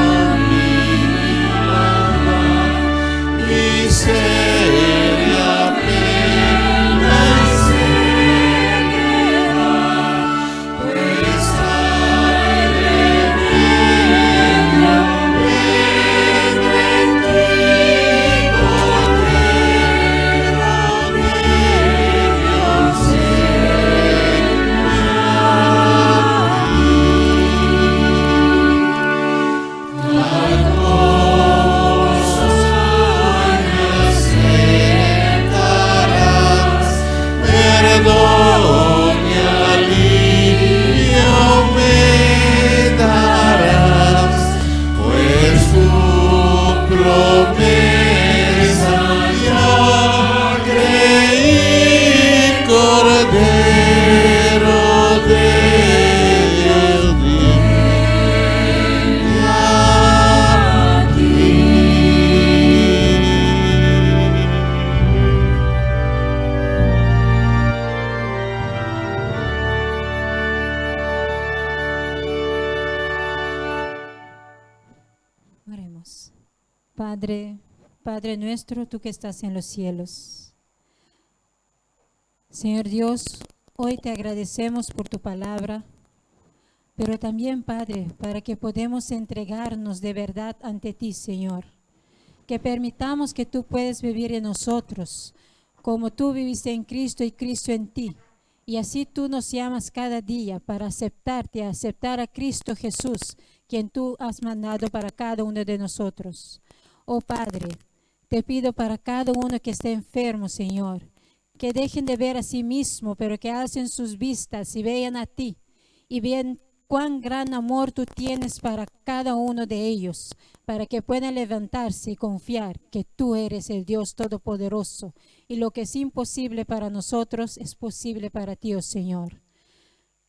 mi miseria, pena y Ceguedad, pues hay remedio, vengo en ti, Cordero de Dios, ven a mí. Tal como soy me aceptarás, perdón y alivio me darás, pues tu promesa yo creí, Cordero de Dios, ven a ti. Oremos. Padre, Padre nuestro, tú que estás en los cielos. Señor Dios, hoy te agradecemos por tu palabra, pero también, Padre, para que podamos entregarnos de verdad ante ti, Señor. Que permitamos que tú puedes vivir en nosotros, como tú viviste en Cristo y Cristo en ti. Y así tú nos llamas cada día para aceptarte, aceptar a Cristo Jesús, quien tú has mandado para cada uno de nosotros. Oh Padre, te pido para cada uno que esté enfermo, Señor, que dejen de ver a sí mismo, pero que alcen sus vistas y vean a ti y vean cuán gran amor tú tienes para cada uno de ellos, para que puedan levantarse y confiar que tú eres el Dios Todopoderoso y lo que es imposible para nosotros es posible para ti, oh Señor.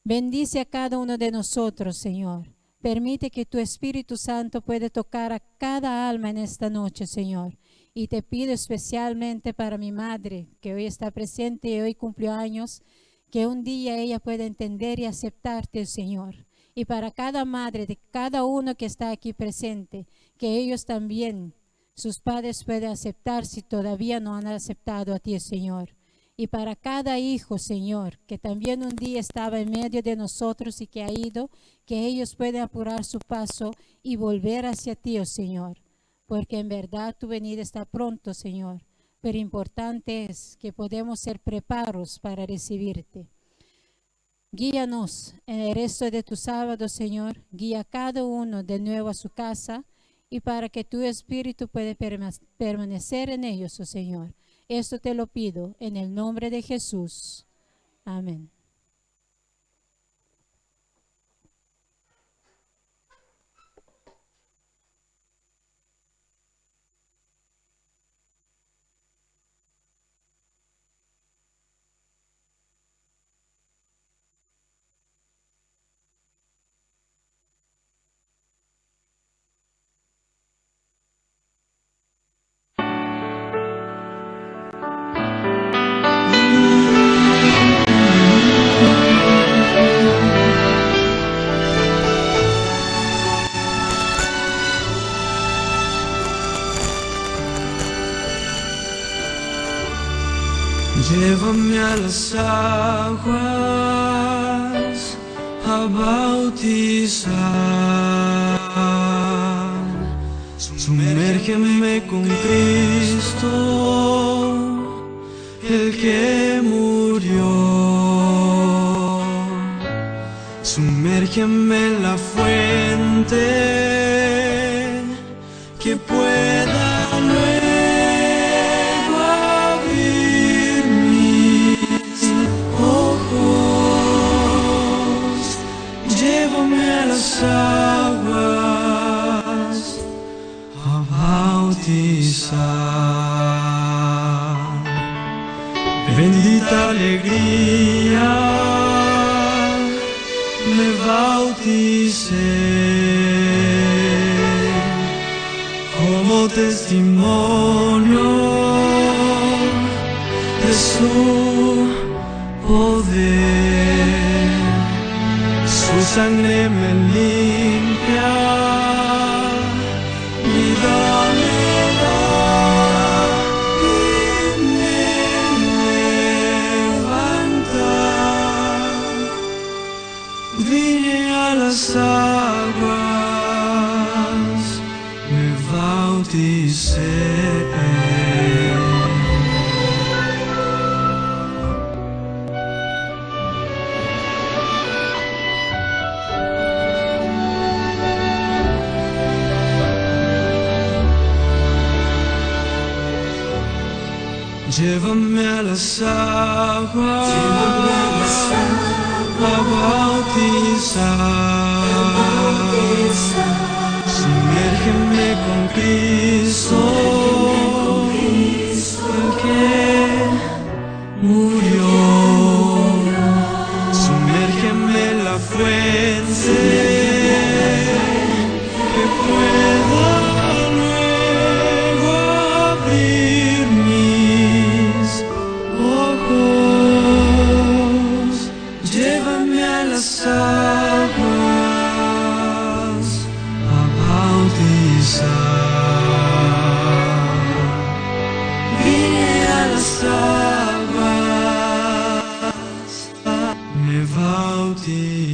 Bendice a cada uno de nosotros, Señor. Permite que tu Espíritu Santo pueda tocar a cada alma en esta noche, Señor. Y te pido especialmente para mi madre, que hoy está presente y hoy cumplió años, que un día ella pueda entender y aceptarte, Señor. Y para cada madre de cada uno que está aquí presente, que ellos también, sus padres puedan aceptar si todavía no han aceptado a ti, Señor. Y para cada hijo, Señor, que también un día estaba en medio de nosotros y que ha ido, que ellos puedan apurar su paso y volver hacia ti, oh Señor. Porque en verdad tu venida está pronto, Señor. Pero importante es que podemos ser preparados para recibirte. Guíanos en el resto de tu sábado, Señor. Guía a cada uno de nuevo a su casa y para que tu espíritu pueda permanecer en ellos, oh Señor. Esto te lo pido en el nombre de Jesús. Amén. Llévame a las aguas a bautizar. Sumérgeme con Cristo, el que murió. Sumérgeme en la fuente que pueda luego abrir mis ojos. Llévame a las aguas a bautizar. Bendita alegría, me bauticé como testimonio de su poder. Su sangre me limpia, vida me da y me levanta. Vine a las aguas, me bauticé. Llévame a las aguas, a bautizar. Sumérgeme con Cristo, el que murió. Sumérgeme en la fuente que pueda luego abrir mis ojos. Llévame a las aguas a bautizar. Vine a las aguas, me bauticé.